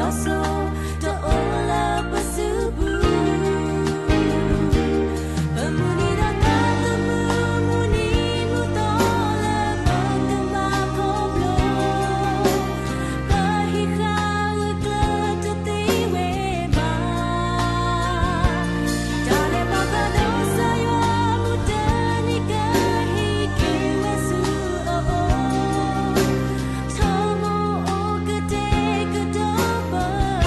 တၢ်ဆိၣ်ဂ့ၤဆိၣ်ဝါတအိၣ်လၢပစုပူၤ, ပမုၢ်နံၤဒီးတၢ်သမူမူနံၤမုၢ်သီလၢပကမၤခီဖျိ, ပဟံးဃာ်ဂၢၢ်ကျၢၤတသ့ဝဲဘၣ်. တၢ်လဲၤပာ်ဖျါဒီးကစၢ်ယွၤမုၢ်တနံၤကဟဲက့ၤဝဲဆူအအိၣ်, ဆိကမိၣ်အိၣ်ကတဲာ်ကတီၤပၢ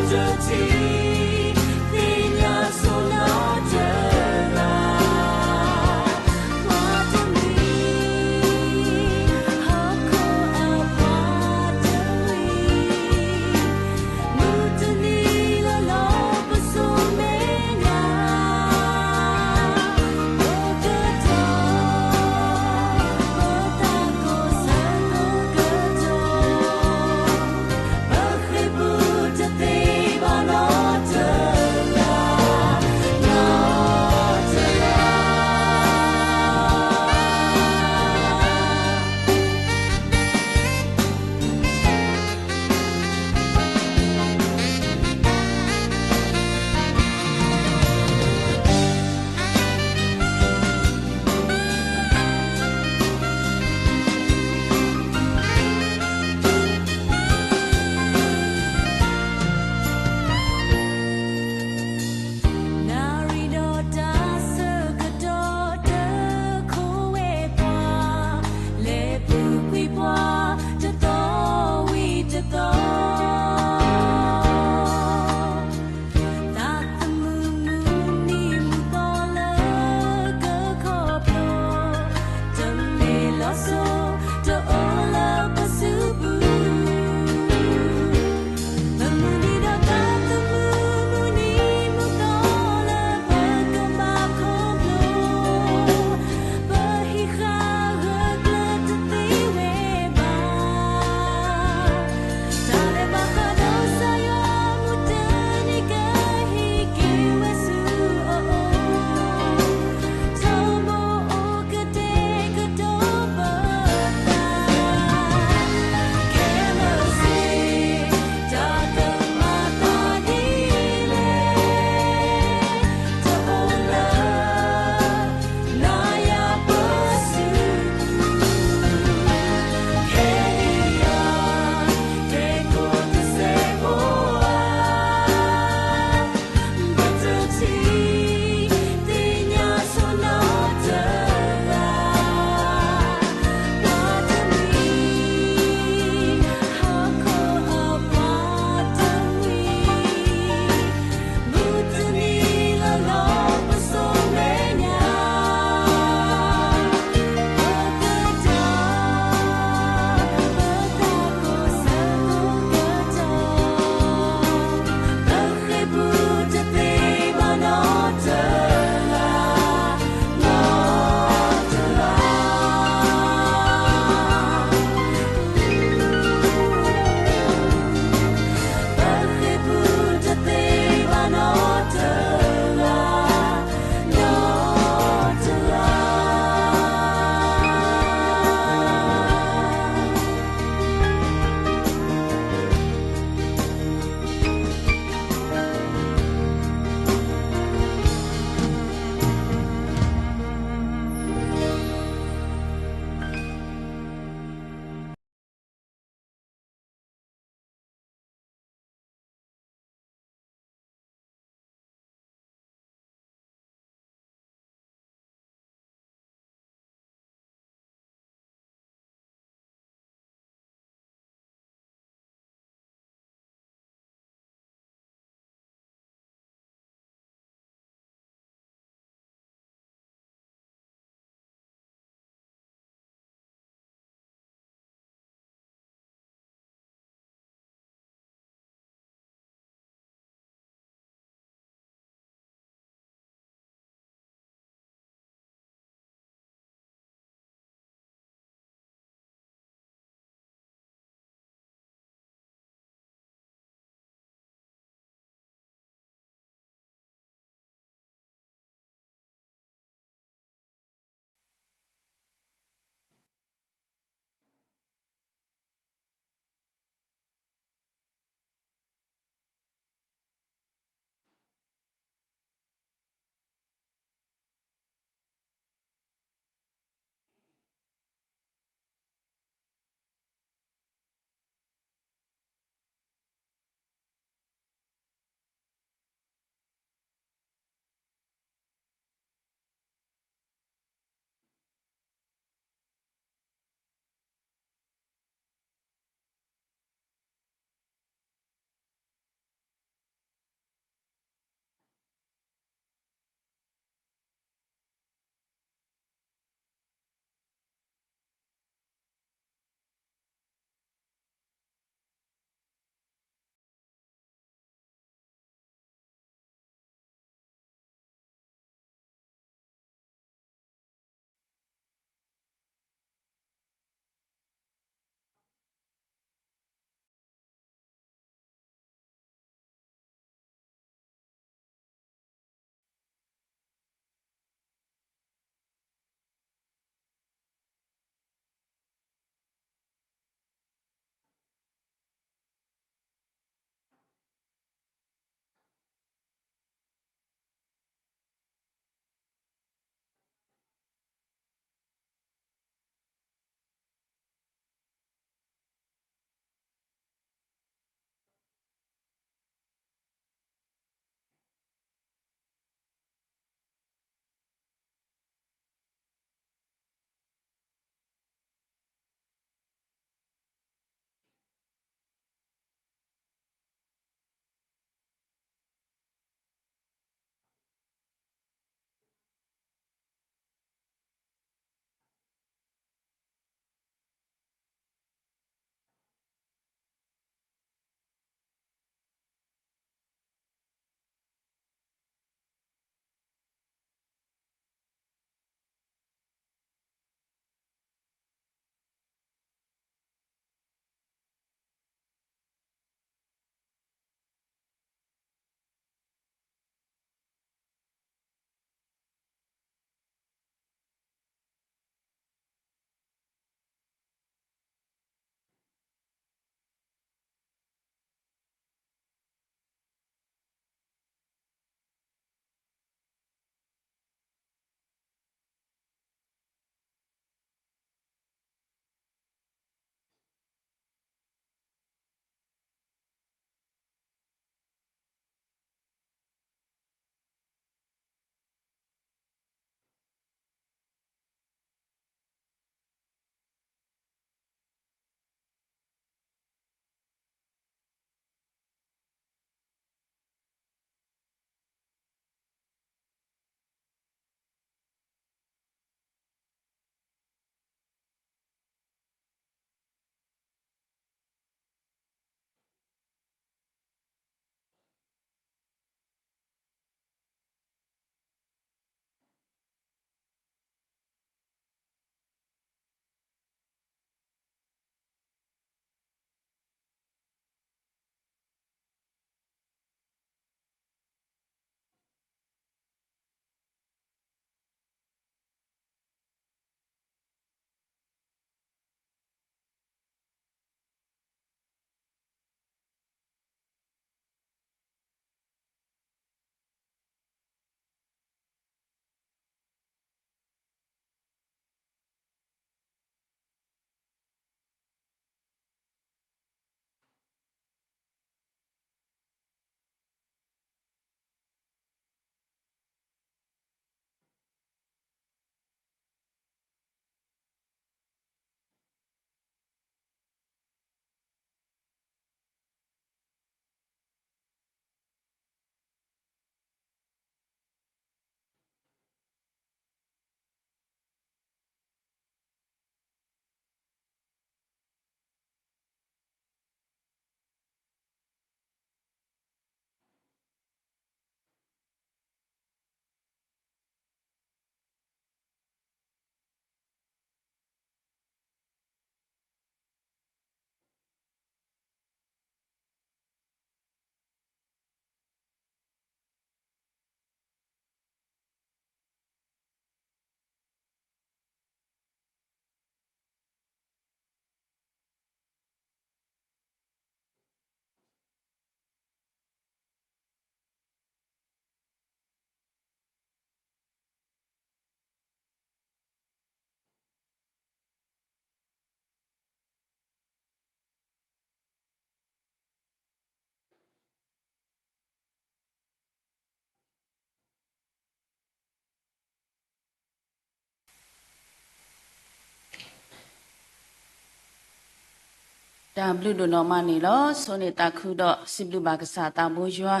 တၢ်ဘျုးဒိၣ်နီၢ်မးန့ၣ်လီၤ. ဆိၣ်ဂ့ၤသးခုဒီးစံးဘျုးဘၣ်ကစၢ်သးဘိယွၤ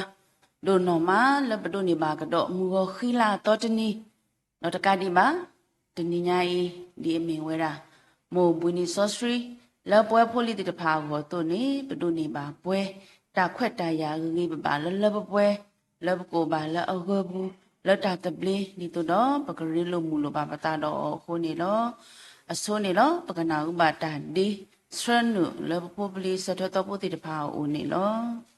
ဒိၣ်နီၢ်မးလၢပဒိးန့ၢ်ဘၣ်ကဒီးမုၢ်ဂီၤဃံလၤအသီတနံၤ, ဒီးတကးဒံးဘၣ်, တနံၤညါအံၤ ဒ်အမ့ၢ်ဝဲဒၣ် မိၢ်ဘှံးနံၤစီဆှံ လၢပဝဲဖိလံၤသ့ၣ်တဖၣ်အဂီၢ်အသိးန့ၣ် ပဒိးန့ၢ်ဘၣ်ပှဲၤ တၢ်ခွဲးတၢ်ယာ်ဂ့ၤဂ့ၤဘၣ်ဘၣ်လၢလၢပှဲၤပှဲၤ လၢပကအိၣ်ဘၣ်လၢအဂၢၢ်ပူၤ လၢတၢ်သဘျ့ ဒ်သိးဒီးပကရ့လိာ်မုာ်လိာ်ဘၣ်ပသးဒီးအီၤအဃိန့ၣ်လီၤ. အဆိန့ၣ်လီၤ ပကနၢ်ဟူဘၣ်တၢ်ဒ့ ဆှၢနုာ်လၢပဖိပလံၤ ဆၢထၢၣ်သီဖိသ့ၣ်တဖၣ်အအိၣ်န့ၣ်လီၤ.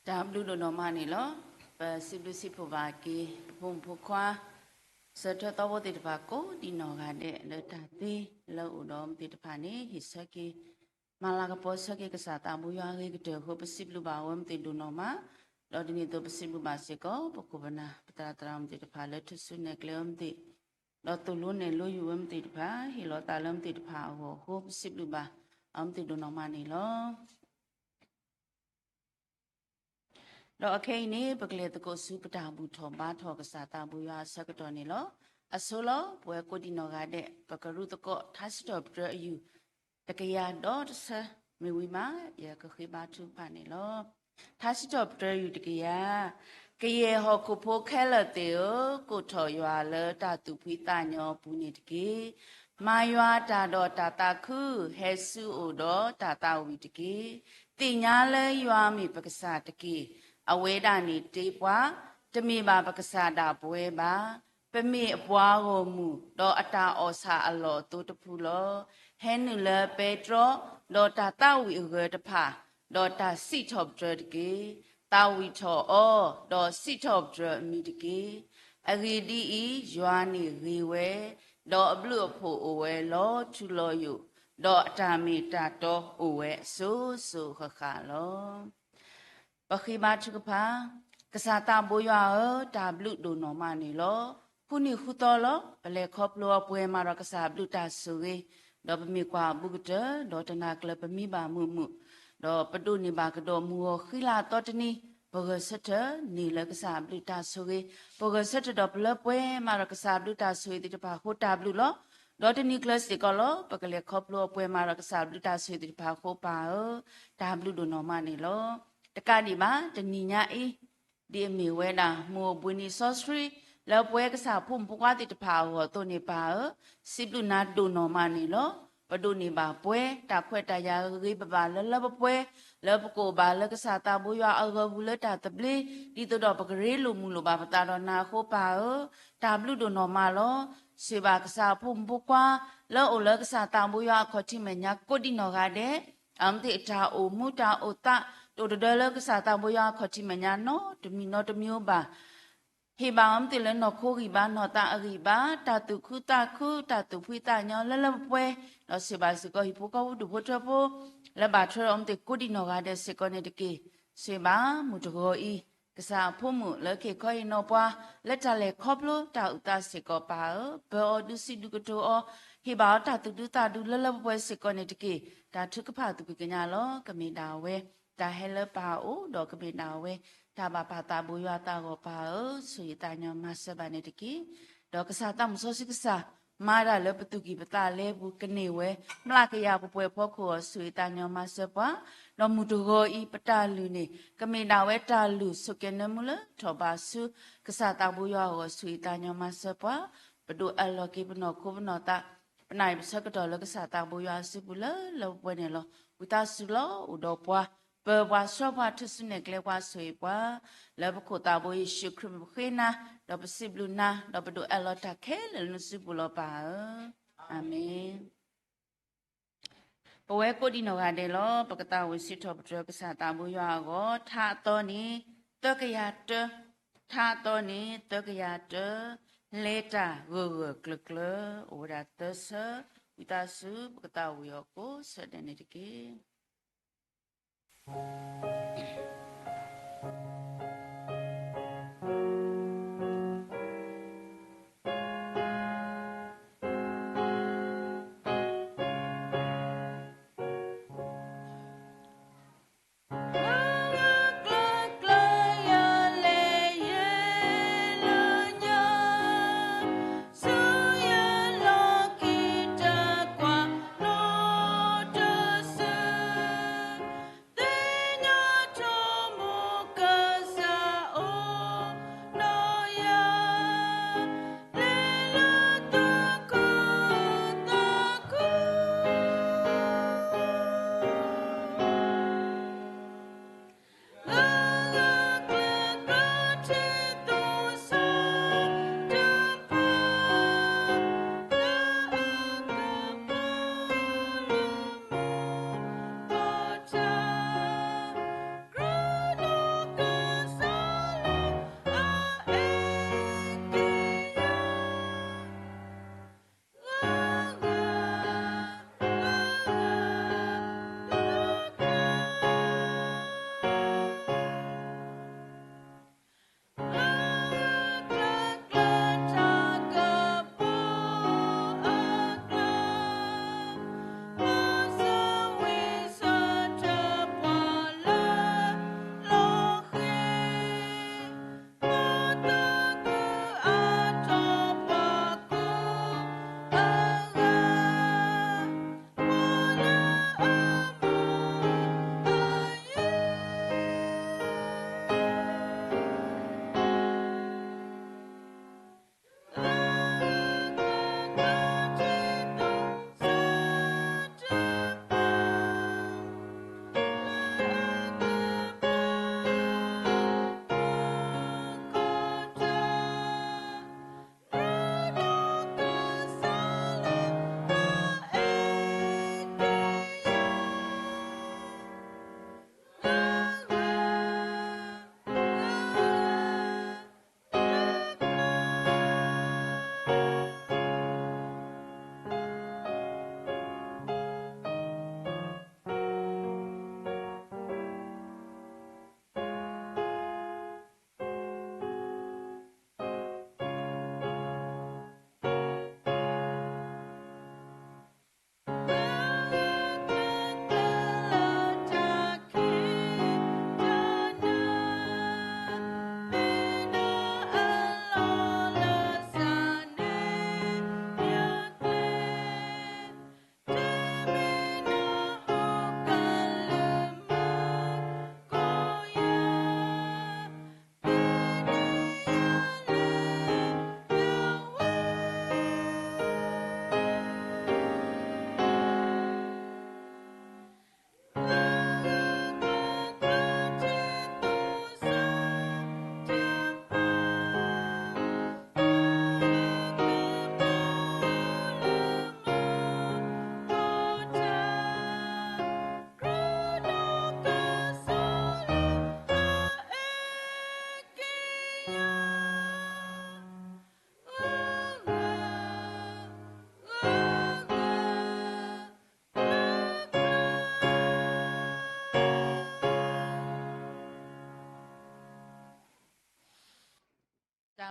တၢ်ဘျုးဒိၣ်နီၢ်မးန့ၣ်လီၤ. ပစံးဘျုးစံးဖှိၣ်ဘၣ်က့ၤ ပဖိမုၣ်ဖိခွါ ဆၢထၢၣ်သီဖိသ့ၣ်တဖၣ်ကိးဒံးနီၢ်ဂၤဒဲး လၢတၢ်သ့လၢအအိၣ်ဒီးမုၢ်သ့ၣ်တဖၣ်န့ၣ် ဟ့ၣ်ဆၢက့ၤ မၤလၤကပီၤဆၢက့ၤကစၢ်သးဘိယွၤအဂ့ၤကတၢၢ်အဃိ ပစံးဘျုးဘၣ်အဝဲမ့ၢ်သ့ၣ်ဒိၣ်နီၢ်မး, ဒီးဒ်န့ၣ်အသိးပစံးဘျုးဘၣ်စ့ၢ်ကီး ပခိၣ်ပနၢ် ပသရၣ်သရၣ်မုၣ်သ့ၣ်တဖၣ်လၢထူၣ်စုနဲၣ်ကျဲအီၤမ့ၢ်သ့ၣ်, ဒီးသိၣ်လိနဲၣ်လိယုာ်ဝဲမ့ၢ်သ့ၣ်တဖၣ် ဟ့ၣ်လီၤသးလၢမ့ၢ်သ့ၣ်တဖၣ်အဂီၢ်အဃိ ပစံးဘျုးဘၣ်အဝဲမ့ၢ်သ့ၣ်ဒိၣ်နီၢ်မးန့ၣ်လီၤ. ဒီးအခဲအံၤန့ၣ် ပကလဲၤသကိးဆူပတၢ်ဘူၣ်ထီၣ်ဘါထီၣ်ကစၢ်သးဘိယွၤအဆၢကတီၢ်န့ၣ်လီၤ. အဆိလီၤ ပဝဲကိးဒံၣ်နီၢ်ဂၤဒဲး ပကရူၢ်သကိးထါစံးထီၣ်ပတြၢၤအယုၢ် တကယၤဒီးတဆၢ မ့ၢ်ဝံၤမး ယကဃ့ဘါထုကဖၣ်န့ၣ်လီၤ. ထါစံးထီၣ်ပတြၢၤအယုၢ်တကယၤ, ကယဲၢ်ဟီၣ်ခိၣ်ဖိခဲလၢာ်သ့ၣ်ဧၢ, ကိးထီၣ်ယွၤလၢတၢ်သူၣ်ဖှံသးညီအပူၤန့ၣ်တက့ၢ်. မၤယွၤတၢ်ဒီးတၢ်သးခု, ဟဲဆူအအိၣ်ဒီးတၢ်သးဝံၣ်တက့ၢ်. သ့ၣ်ညါလၢယွၤမ့ၢ်ပကစၢ်တက့ၢ်. အဝဲဒၣ်န့ၣ်တ့ပှၤ, တမ့ၢ်ဘၣ်ပကစၢ်ဒၣ်ပဝဲဘၣ်. ပမ့ၢ်အပှၤဂီၢ်မုၢ်, ဒီးအတၢ်အီၣ်ဆၣ်အလီၢ်အသိတဖုလီၤ. ဟဲနုာ်လၢပဲတြီ, ဒီးတၢ်သးဝံၣ်အဂၢၤတဖၣ်, ဒီးတၢ်စံးထီၣ်ပတြၢၤတက့ၢ်. သးဝံၣ်ထီၣ်အီၤ, ဒီးစံးထီၣ်ပတြၢၤအမံၤတက့ၢ်. အဂ့ၢ်ဒ်အံၤ, ယွၤန့ၣ်ဂ့ၤဝဲ, ဒီးအဘျုးအဖှိၣ်အိၣ်ဝဲလီၤထူလီၤယိာ်, ဒီးအတၢ်မ့ၢ်တၢ်တီအိၣ်ဝဲအစိၤစိၤဃၣ်ဃၣ်လီၤ. ပဃ့ဘါထုကဖၣ်, ကစၢ်သးဘိယွၤဧၢ, တၢ်ဘျုးဒိၣ်နီၢ်မးန့ၣ်လီၤ. ဃုနံၣ်ဃုသီလီၤ ပလဲၤခီဖျိအပှဲၤမးဒီးကစၢ်ဘျုးတၢ်ဆိၣ်ဂ့ၤ, ဒီးပမ့ၢ်ကွၢ်အဘူးကတၢၢ်, ဒီးတနၤကျၢၤပမံဘၣ်မုာ်မုာ်, ဒီးပဒိးန့ၢ်ဘၣ်ကဒီးမုၢ်ဂီၤဃံလၤသီတနံၤ, ပဂဲၤဆၢထၢၣ်န့ၢ်လၢကစၢ်ဘျုးတၢ်ဆိၣ်ဂ့ၤ, ပဂဲၤဆၢထၢၣ်ဒီးပလၢပှဲၤမးဒီးကစၢ်ဘျုးတၢ်ဆိၣ်ဂ့ၤသ့ၣ်တဖၣ်အဃိတၢ်ဘျုးလီၤ. ဒီးတနံၤကျၢၤစ့ၢ်ကီးလီၤ ပကလဲၤခီဖျိအပှဲၤမးဒီးကစၢ်ဘျုးတၢ်ဆိၣ်ဂ့ၤသ့ၣ်တဖၣ်အဃိပၢ်ဧၢ, တၢ်ဘျုးဒိၣ်နီၢ်မးန့ၣ်လီၤ. တကးဒံးဘၣ် တနံၤညါအံၤ ဒ်အမ့ၢ်ဝဲဒၣ် မုၢ်အိၣ်ဘှံးနံၤစီဆှံ လၢပဝဲကစၢ်ဖိမုၣ်ဖိခွါသ့ၣ်တဖၣ်အဂီၢ်အသိးန့ၣ်ပၢ်ဧၢ, စံးဘျုးနၤဒိၣ်နီၢ်မးန့ၣ်လီၤ. ပဒိးန့ၢ်ဘၣ်ပှဲၤ တၢ်ခွဲးတၢ်ယာ်ဂ့ၤဂ့ၤဘၣ်ဘၣ်လၢလၢပှဲၤပှဲၤ, လၢပကအိၣ်ဘၣ်လၢကစၢ်သးဘိယွၤအဂီၢ်ပူၤလၢတၢ်သဘျ့, ဒ်သိးဒီးပကရ့လိာ်မုာ်လိာ်ဘၣ်ပသးဒီးနၤအဃိပၢ်ဧၢ, တၢ်ဘျုးဒိၣ်နီၢ်မးလီၤ. ဆိၣ်ဂ့ၤဘၣ်ကစၢ်အဖိမုၣ်ဖိခွါ လၢအအိၣ်လၢကစၢ်သးဘိယွၤအခီၣ်ထံးမဲာ်ညါကိးဒံၣ်နီၢ်ဂၤဒဲး အဝဲသ့ၣ်အတၢ်အိၣ်မူတၢ်အိၣ်သး တအိၣ်တဒၢလၢကစၢ်သးဘိယွၤအခီၣ်ထံးမဲာ်ညါနီတမံၤနီတမံၤဘၣ်. ဟ့ၣ်ဘၣ်အဝဲသ့ၣ်လၢနီၢ်ခိဂံၢ်ဘါနီၢ်သးအဂံၢ်ဘါ, တၢ်သူၣ်ခုသးခု, တၢ်သူၣ်ဖှံသးညီလၢလၢပှဲၤပှဲၤ, ဒီးဆိၣ်ဂ့ၤဘၣ်စ့ၢ်ကီးဟံၣ်ဖိဃီဖိဒူၣ်ဖိထၢဖိ လၢဘၣ်ထွဲဒီးအဝဲသ့ၣ်ကိးဒံၣ်နီၢ်ဂၤဒဲးစ့ၢ်ကီးန့ၣ်တက့ၢ်. ဆိၣ်ဂ့ၤဘၣ်မုၢ်တဂီၤအံၤ ကစၢ်အဖိမုၣ်လၢကဟ့ၣ်ခီဟ့ၣ်နီၤပှၤ လၢတၢ်လဲၤခီဖျိတၢ်အုၣ်သးစ့ၢ်ကီးပၢ်ဧၢ, ပၢၤအီၤဒုးဆံးဒုးကတိၤအီၤ, ဟ့ၣ်ဘၣ်အီၤတၢ်သူၣ်ဒူသးဒူလၢလၢပှဲၤပှဲၤစ့ၢ်ကီးန့ၣ်တက့ၢ်. တၢ်ထုကဖၣ်သူၣ်ကံၢ်ကညါလီၤ. ကမ့ၢ်ဒၣ်ဝဲ တၢ်ဟဲလၢပၢ်အအိၣ်, ဒီးကမ့ၢ်ဒၣ်ဝဲ တၢ်ဘၣ်ပာ်သးဘိယွၤသးဂီၤပၢ်ဧၢ, ဆိၣ်ဂ့ၤသးညီမၤစၢၤဘၣ်န့ၣ်တက့ၢ်. ဒီးကစၢ်သးမုၣ်စီဆှံကစၢ် မၤတၢ်လၢပသူၣ်ကံၢ်ပသးလဲပူၤကန့ၢ်ဝဲ, မျးကယၤပှဲၤပှဲၤဖီခိၣ်အီၤ ဆိၣ်ဂ့ၤသးညီမၤစၢၤပှၤ, ဒီးမုၢ်တဂီၤအံၤ ပတၢ်လုၢ်န့ၣ် ကမ့ၢ်ဒၣ်ဝဲတၢ်လုၢ်ဆိၣ်ကဲၤနၢမူလၢထီၣ်ဘးဆူ ကစၢ်သးဘိယွၤအဂီၢ် ဆိၣ်ဂ့ၤသးညီမၤစၢၤပှၤ, ပဒိးအၢၣ်လီၤက့ၤပနီၢ်ခိပနီၢ်သး ပနၢ်အံၤပဆၢကတီၢ်လၢကစၢ်သးဘိယွၤအစုပူၤလၢလၢပှဲၤပှဲၤန့ၣ်လီၤ. ဝံသးစူၤလီၤအိၣ်ဒီးပှၤ, ပၢၤပှၤဆှၢပှၤထူၣ်စုနဲၣ်ကျဲပှၤဆိၣ်ဂ့ၤပှၤ, လၢပခိၣ်သးဘိယ့ၣ်ၡူးခရံာ်မ့ၢ်ပဃ့နၤ, ဒီးပစံးဘျုးနၤ, ဒီးပဒိးအၢၣ်လီၤတၢ်ခဲလၢာ်လၢနစုပူၤလီၤပၢ်ဧၢ, အၤမ့ၣ်. ပဝဲကိးဒံၣ်နီၢ်ဂၤဒဲးလီၤ. ပကသးဝံၣ်စံးထီၣ်ပတြၢၤကစၢ်သးဘိယွၤအဂီၢ်, ထါအသီန့ၣ် သၢကယၤတၢ, ထါအသီန့ၣ် သၢကယၤတၢ, လဲၤတၢ်ဂၢၢ်ဂၢၢ်ကျၢၤကျၢၤ, အိၣ်ဝဲဒၣ်သၢဆၢ, ဝံသးစူၤ ပကသးဝံၣ်အီၤကိးဆၢဒဲးန့ၣ်တက့ၢ်.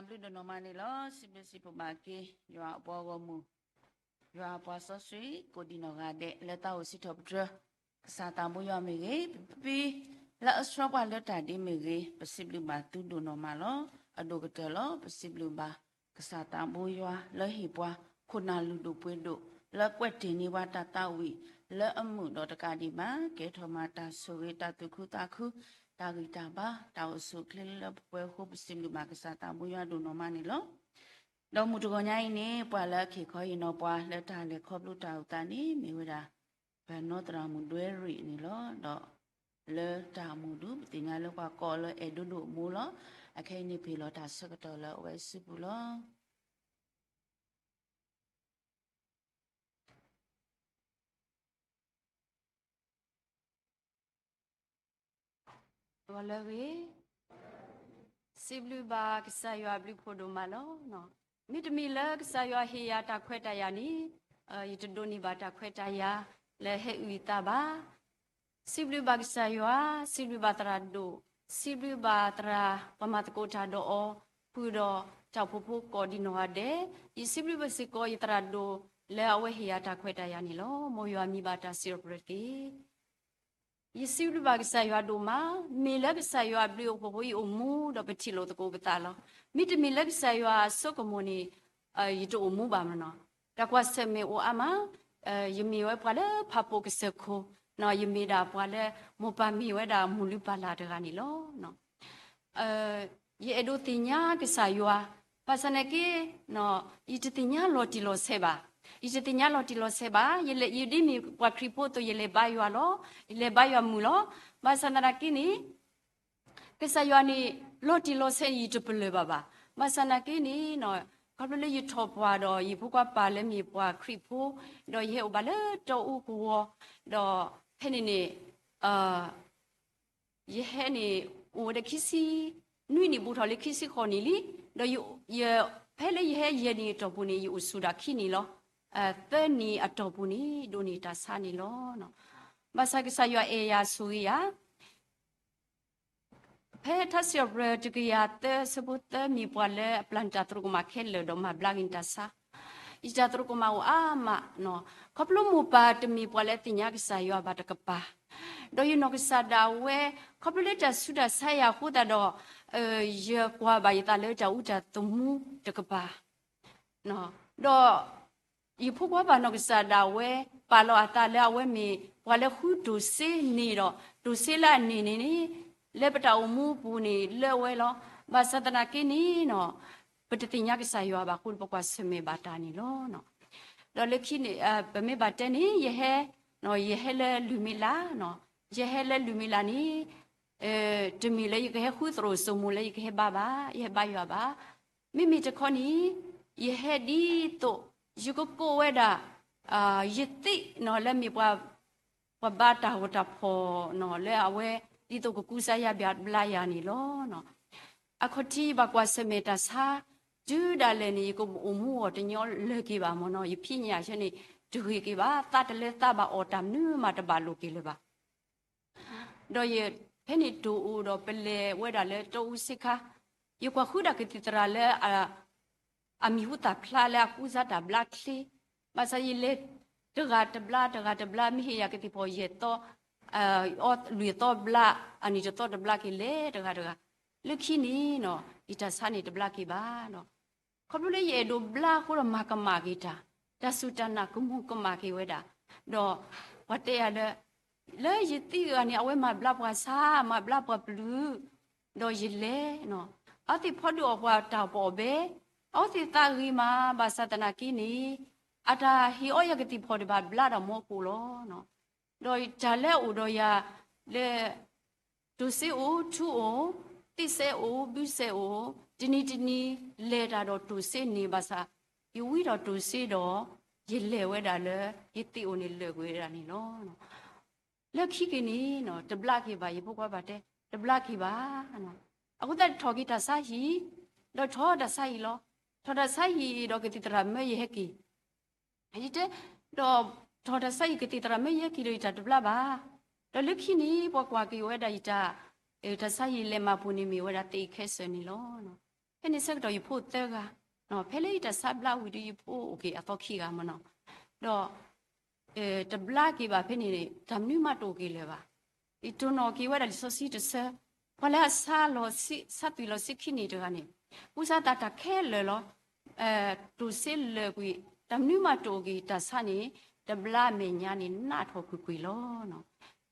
ဘျုးဒိၣ်နီၢ်မးန့ၣ်လီၤ. စံးဘျုးစံးဖှိၣ်ဘၣ်က့ၤ ယွၤအပှၤဂီၢ်မုၢ်, ယွၤအပှၤစီဆှံ ကိးဒံးနီၢ်ဂၤဒဲး လၢတၢ်အိၣ်စံးထီၣ်ပတြၢၤ ကစၢ်သးဘိယွၤမ့ၢ်ဂ့ၤ, ပပံ လၢအဆှၢပှၤလၢတၢ်ဒ့မ့ၢ်ဂ့ၤ, ပစံးဘျုးဘၣ်သုဒိၣ်နီၢ်မးလီၤ. အဒိၣ်ကတၢၢ်လီၤ ပစံးဘျုးဘၣ် ကစၢ်သးဘိယွၤလၢဟ့ၣ်ပှၤ ခိၣ်နၢ်လုၢ်ဒိၣ်ပှ့ၤဒိၣ် လၢကွဲးတ့ၢ်န့ၢ်ပှၤတၢ်သးဝံၣ် လၢအမုာ်ဒီးတကးဒံးဘၣ် ကဲထီၣ်မးတၢ်ဆိၣ်ဂ့ၤ တၢ်သူၣ်ခုသးခု တၢ်ဂံၢ်တၢ်ဘါ တၢ်အိၣ်ဆူၣ်အိၣ်ချ့လၢပှဲၤအဃိ ပစံးဘျုးဘၣ်ကစၢ်သးဘိယွၤဒိၣ်နီၢ်မးန့ၣ်လီၤ. ဒီးမုၢ်တဂီၤညါအံၤန့ၣ် ပှၤလၢအခ့ၣ်ခီဟ့ၣ်နီၤပှၤလၢတၢ်လဲၤခီဖျိတၢ်အိၣ်သးန့ၣ် မ့ၢ်ဝဲဒၣ် ပနီၢ်သရၣ်မုၣ်ဒွဲရံၣ်န့ၣ်လီၤ. ဒီးလၢတၢ်အိၣ်မူဒူ ပသ့ၣ်ညါလၢပှၤကိးအီၤလၢအဲၣ်ဒိးဒိၣ်အမိၢ်လီၤ. အခဲအံၤန့ၣ် ပဟ့ၣ်လီၤတၢ်ဆၢကတီၢ်လၢအဝဲစုပူၤလီၤ. ဂီၤလၢအဂ့ၤ, စံးဘျုးဘၣ်ကစၢ်ယွၤအဘျုးဖှိၣ်ဒိၣ်မးလီၤ. မ့တမ့ၢ်လၢကစၢ်ယွၤဟ့ၣ်ယၤတၢ်ခွဲးတၢ်ယာ်န့ၣ်, ယတဒိးန့ၢ်ဘၣ်တၢ်ခွဲးတၢ်ယာ်လၢဟဲအုၣ်ယသးဘၣ်. စံးဘျုးဘၣ်ကစၢ်ယွၤ, စံးဘျုးဘၣ်သရၣ်ဒိၣ်, စံးဘျုးဘၣ်သရၣ်ပှၤမၤသကိးတၢ်ဒီးအီၤ, ဃုာ်ဒီးတၢ်အိၣ်ဖှိၣ်ဖိကိးဒံးနီၢ်ဂၤဒဲး, ယစံးဘျုးဘၣ်စ့ၢ်ကီးယသရၣ်ဒိၣ်လၢအဝဲဟ့ၣ်ယၤတၢ်ခွဲးတၢ်ယာ်န့ၣ်လီၤ. မ်ယွၤမံၤဘၣ်တၢ်စံးထီၣ်ပတြၢၤတက့ၢ်. ယစံးဘျုးဘၣ်ကစၢ်ယွၤဒိၣ်မး, မ့ၢ်လၢကစၢ်ယွၤအဘျုးအဖှိၣ်အဃိ ယအိၣ်မူဒီးပထံၣ်လိာ်သကိးပသးလီၤ. မ့တမ့ၢ်လၢကစၢ်ယွၤအစိကမီၤန့ၣ်, ယတအိၣ်မူဘၣ်မနီၤ. တၢ်ကွၢ်ဆၢၣ်မဲာ်အိၣ်အါမး, ယမ့ၢ်ဝဲပှၤလၢဖးပိာ်ကစၢၢ်ခိၣ်, ယမ့ၢ်ဒၣ်ပှၤလၢ မိၢ်ပၢ်မ့ၢ်ဝဲဒၣ်မိၢ်လုၢ်ပၢ်လၢ်တဂၤန့ၣ်လီၤ. ယအဲၣ်ဒိးသ့ၣ်ညါကစၢ်ယွၤ, ဘၣ်ဆၣ်သနာ်က့ ယတသ့ၣ်ညါလီၤတံၢ်လီၤဆဲးဘၣ်. ယတသ့ၣ်ညါလီၤတံၢ်လီၤဆဲးဘၣ်. ယလဲၤ ယဒ်မ့ၢ်ပှၤခရံာ်ဖိအသိး ယလဲၤဘါယွၤလီၤ. ယလဲၤဘါယွၤမုာ်လီၤ. ဘၣ်ဆၣ်သနာ်က့န့ၣ် ကစၢ်ယွၤန့ၣ် လီၤတံၢ်လီၤဆဲးန့ၣ် ယတပလၢၢ်ဘၣ်ဘၣ်. ဘၣ်ဆၣ်သနာ်က့န့ၣ် ခီဖျိလၢယထီၣ်ပှၢ်ဒီး ယဖိခွါပၢ်လၢမ့ၢ်ပှၤခရံာ်ဖိ, ဒီးယဟဲအိၣ်ဘၣ်လၢတီအူကဝီၤ, ဒီးဖဲန့ၣ်န့ၣ် ယဟဲန့ၣ် အိၣ်ဝဲဒၣ်ခံဆံနွံနံၣ် ဘူးထီၣ်လၢခံဆံဃိးနံၣ်လံ. ဒီးယ ဖဲလၢယဟဲယဲၢ်နံၣ်အတီၢ်ပူၤန့ၣ် ယအိၣ်ဆူၣ်ဒၣ်ခံနံၣ်လီၤ. သၢနံၣ်အတီၢ်ပူၤန့ၣ် ဒိးန့ၢ်တၢ်ဆါန့ၣ်လီၤ. ဘၣ်ဆၣ်ကစၢ်ယွၤအဲၣ်ယၤဆိၣ်ဂ့ၤယၤ ဖဲထါစံးထီၣ်ပတြၢၤတကယၤသၢ အဆၢဖိသၢ မ့ၢ်ပှၤလၢအပျၢ်န့ၢ်တၢ်သရူးကမၣ်ခဲလၢာ်ဒီးမၤဘျါက့ၤန့ၢ်တၢ်ဆါ, ယတၢ်သရူးကမၣ်အိၣ်အါမး, ခီဖျိမိၢ်ပၢ်တမ့ၢ်ပှၤလၢအသ့ၣ်ညါကစၢ်ယွၤဘၣ်တကပၤ, ဒီးယနီၢ်ကစၢ်ဒၣ်ဝဲ ခီဖျိလၢတၢ်ဆူးတၢ်ဆါယၤအဃိသတးဒီး ယကွၢ်ဘၣ်ယသးလၢတၢ်အူတၢ်သမူတကပၤ ဒီး ယဖိခွါပၢ်နီၢ်ကစၢ်ဒၣ်ဝဲ ပာ်လီၤအသးလၢအဝဲမ့ၢ်ပှၤလၢဃုတိၢ်စ့န့ၣ်ဒီး တိၢ်စ့လၢအန့ၢ်န့ၣ်န့ၣ် လၢပတၢ်အိၣ်မူအပူၤန့ၣ်လၢဝဲလီၤ. ဘၣ်ဆၣ်သနာ်က့န့ၣ် ပတသ့ၣ်ညါကစၢ်ယွၤဘၣ်အဃိ ပကွၢ်ဆၢၣ်မဲာ်ဘၣ်တၢ်န့ၣ်လီၤ. ဒီးလၢခံန့ၣ် ပမ့ၢ်ဘၣ်တဲန့ၣ် ယဟဲ ယဟဲလၢလုၢ်မံၤလး, ယဟဲလၢလုၢ်မံၤလးန့ၣ် တမ့ၢ်လၢယကဟဲဃုသရိာ်စိမိၤလၢယကဟဲဘါဘၣ်, ယဟဲဘါယွၤဘၣ်. မ့မ့ၢ်တခီန့ၣ် ယဟဲဒ်သိး ယကကိးဝဲဒၣ် ယသ့ၣ်နီၤ လၢမ့ၢ်ပှၤ ပှၤဘါတၢ်ဂီၤတၢ်ဖီၣ်နီၤ လၢအဝဲ ဒ်သိးကကူစါယၤ ဘၣ်ဘျါယၤန့ၣ်လီၤ. အခီၣ်ထံးယဘၣ်ကွၢ်ဆၢၣ်မဲာ်တၢ်ဆါ တုၤဒၣ်လဲာ်န့ၣ် ယကအိၣ်မူအီၤတညီလၢၤက့ၤဘၣ်မ့ၢ်နီၤ, ယဖံးညၣ်ဆၢန့ၣ် တဂ့ၤက့ၤဘၣ်, သးတလဲသးဘၣ်အီၣ်တၢ်မနုၤမးတဘၣ်လိာ်က့ၤလၢၤဘၣ်. ဒီးယဖဲန့ၣ်တိၢ်အိၣ်ဒီးပလဲၤဝဲဒၣ်လၢတီအူဆ့ခါ, ယကွၢ်ဃုဒၣ်ကသံၣ်သရၣ်လၢ အမံၤဟူသၣ်ဖျါလၢအကူစါတၢ်ဘျါချ့, ဘၣ်ဆၣ်ယလဲၤတဂၤတဘျါ တဂၤတဘျါ မ့ၢ်ဟ့ၣ်ယၤကသံၣ်ဖီၣ်ယဲၢ်သီ, အီလွံၢ်သီဘျါ, အနံၣ်တသီတဘျါက့ၤလဲၤတဂၤတဂၤ, လၢခံန့ၣ်နီၤ ယတၢ်ဆါန့ၣ်တဘျါက့ၤဘၣ်ဒီး ခီဖျိလၢယအဲၣ်ဒိးဘျါအဃိဒီးမၤကမၣ်က့ၤတၢ်, တၢ်စူၢ်တၢ်နာ်ကမူၤကမၣ်က့ၤဝဲဒၣ်, ဒီးပှၤတဲယၤလၢ လၢယသ့ၣ်ဂၤန့ၣ် အဝဲမၤဘျါပှၤဆါ, မၤဘျါပှၤပျုၤ, ဒီးယလဲၤနီၤ, အဝဲသ့ၣ်ဖီဒုးအီၣ်ပှၤတၢ်အီၣ်ပအီၣ်ဘဲ, အဝဲသ့ၣ်သးဂ့ၤမး ဘၣ်ဆၣ်သနာ်က့န့ၣ် အတၢ်ဟ့ၣ်အီယၤကသံၣ်ဖီၣ်တဘၣ်ဘျါဒီးမ့ၢ်အဃိလီၤ. ဒီးတၢ်လၢအအိၣ်ဒီးယၤလၢ တိၢ်စ့အိၣ်, ထူအိၣ်, သ့ၣ်စဲအိၣ်, ဘုစဲအိၣ်, တနံၤတနံၤလဲၤတၢ်ဒီးတိၢ်စ့န့ၣ်ဘၣ်ဆၣ်, ယဝံဒီးတိၢ်စ့ဒီး ယလဲၤဝဲဒၣ်လၢ ယသ့ၣ်အိၣ်န့ၣ်လၢာ်ကွံာ်ဝဲဒၣ်န့ၣ်လီၤ. လၢခံက့ၤန့ၣ် တဘျါက့ၤဘၣ် ယဖိခွါပၢ်တဲ, တဘျါက့ၤဘၣ်. အဃိသတးထီၣ်က့ၤတၢ်ဆါဟံၣ်, ဒီးထီၣ်တၢ်ဆါဟံၣ်လီၤ. ထီၣ်တၢ်ဆါဟံၣ်ဒီးကသံၣ်သရၣ်မၢယဟဲက့ၤ ယတဲ, ဒီးထီၣ်တၢ်ဆါဟံၣ်ကသံၣ်သရၣ်မၢယဟဲက့ၤဒီးယတၢ်တဘျါဘၣ်. ဒီးလၢခံန့ၣ် ပှၤကွၢ်က့ၤဝဲဒၣ်ယတၢ်, တၢ်ဆါဟံၣ်လဲၤမၤပူၤန့ၣ်မ့ၢ်ဝဲဒၣ်သ့ၣ်ခဲစၢၣ်န့ၣ်လီၤ. ဖဲန့ၣ်ဆၢကတီၢ်ယဖိအိၣ်သၢဂၤ, ဖဲလၢယတၢ်ဆါဘျါဝံၤဒီး ယဖိအိၣ်က့ၤအသီခံဂၤမ့ၢ်နီၤ, ဒီး တဘျါက့ၤဘၣ်ဖဲန့ၣ်န့ၣ် တၢ်မနုၤမးတအိၣ်က့ၤလၢၤဘၣ်. ယတိၢ်နီၣ်က့ၤဝဲဒၣ်လံာ်စီဆှံတဆၢ, ပှၤလၢအဆါလီၤ, ဆါသွံၣ်လီၤဆံခံနံၣ်တဂၤန့ၣ်, ကူစါသးတၢ်ခဲလၢာ်လီၤ. တိၢ်စ့လၢာ်ကွံာ်, တၢ်မနုၤမးတအိၣ်က့ၤ, တၢ်ဆါန့ၣ် တဘျါမဲာ်ညါန့ၣ် နးထီၣ်ကွ့ၢ်ကွ့ၢ်လီၤ.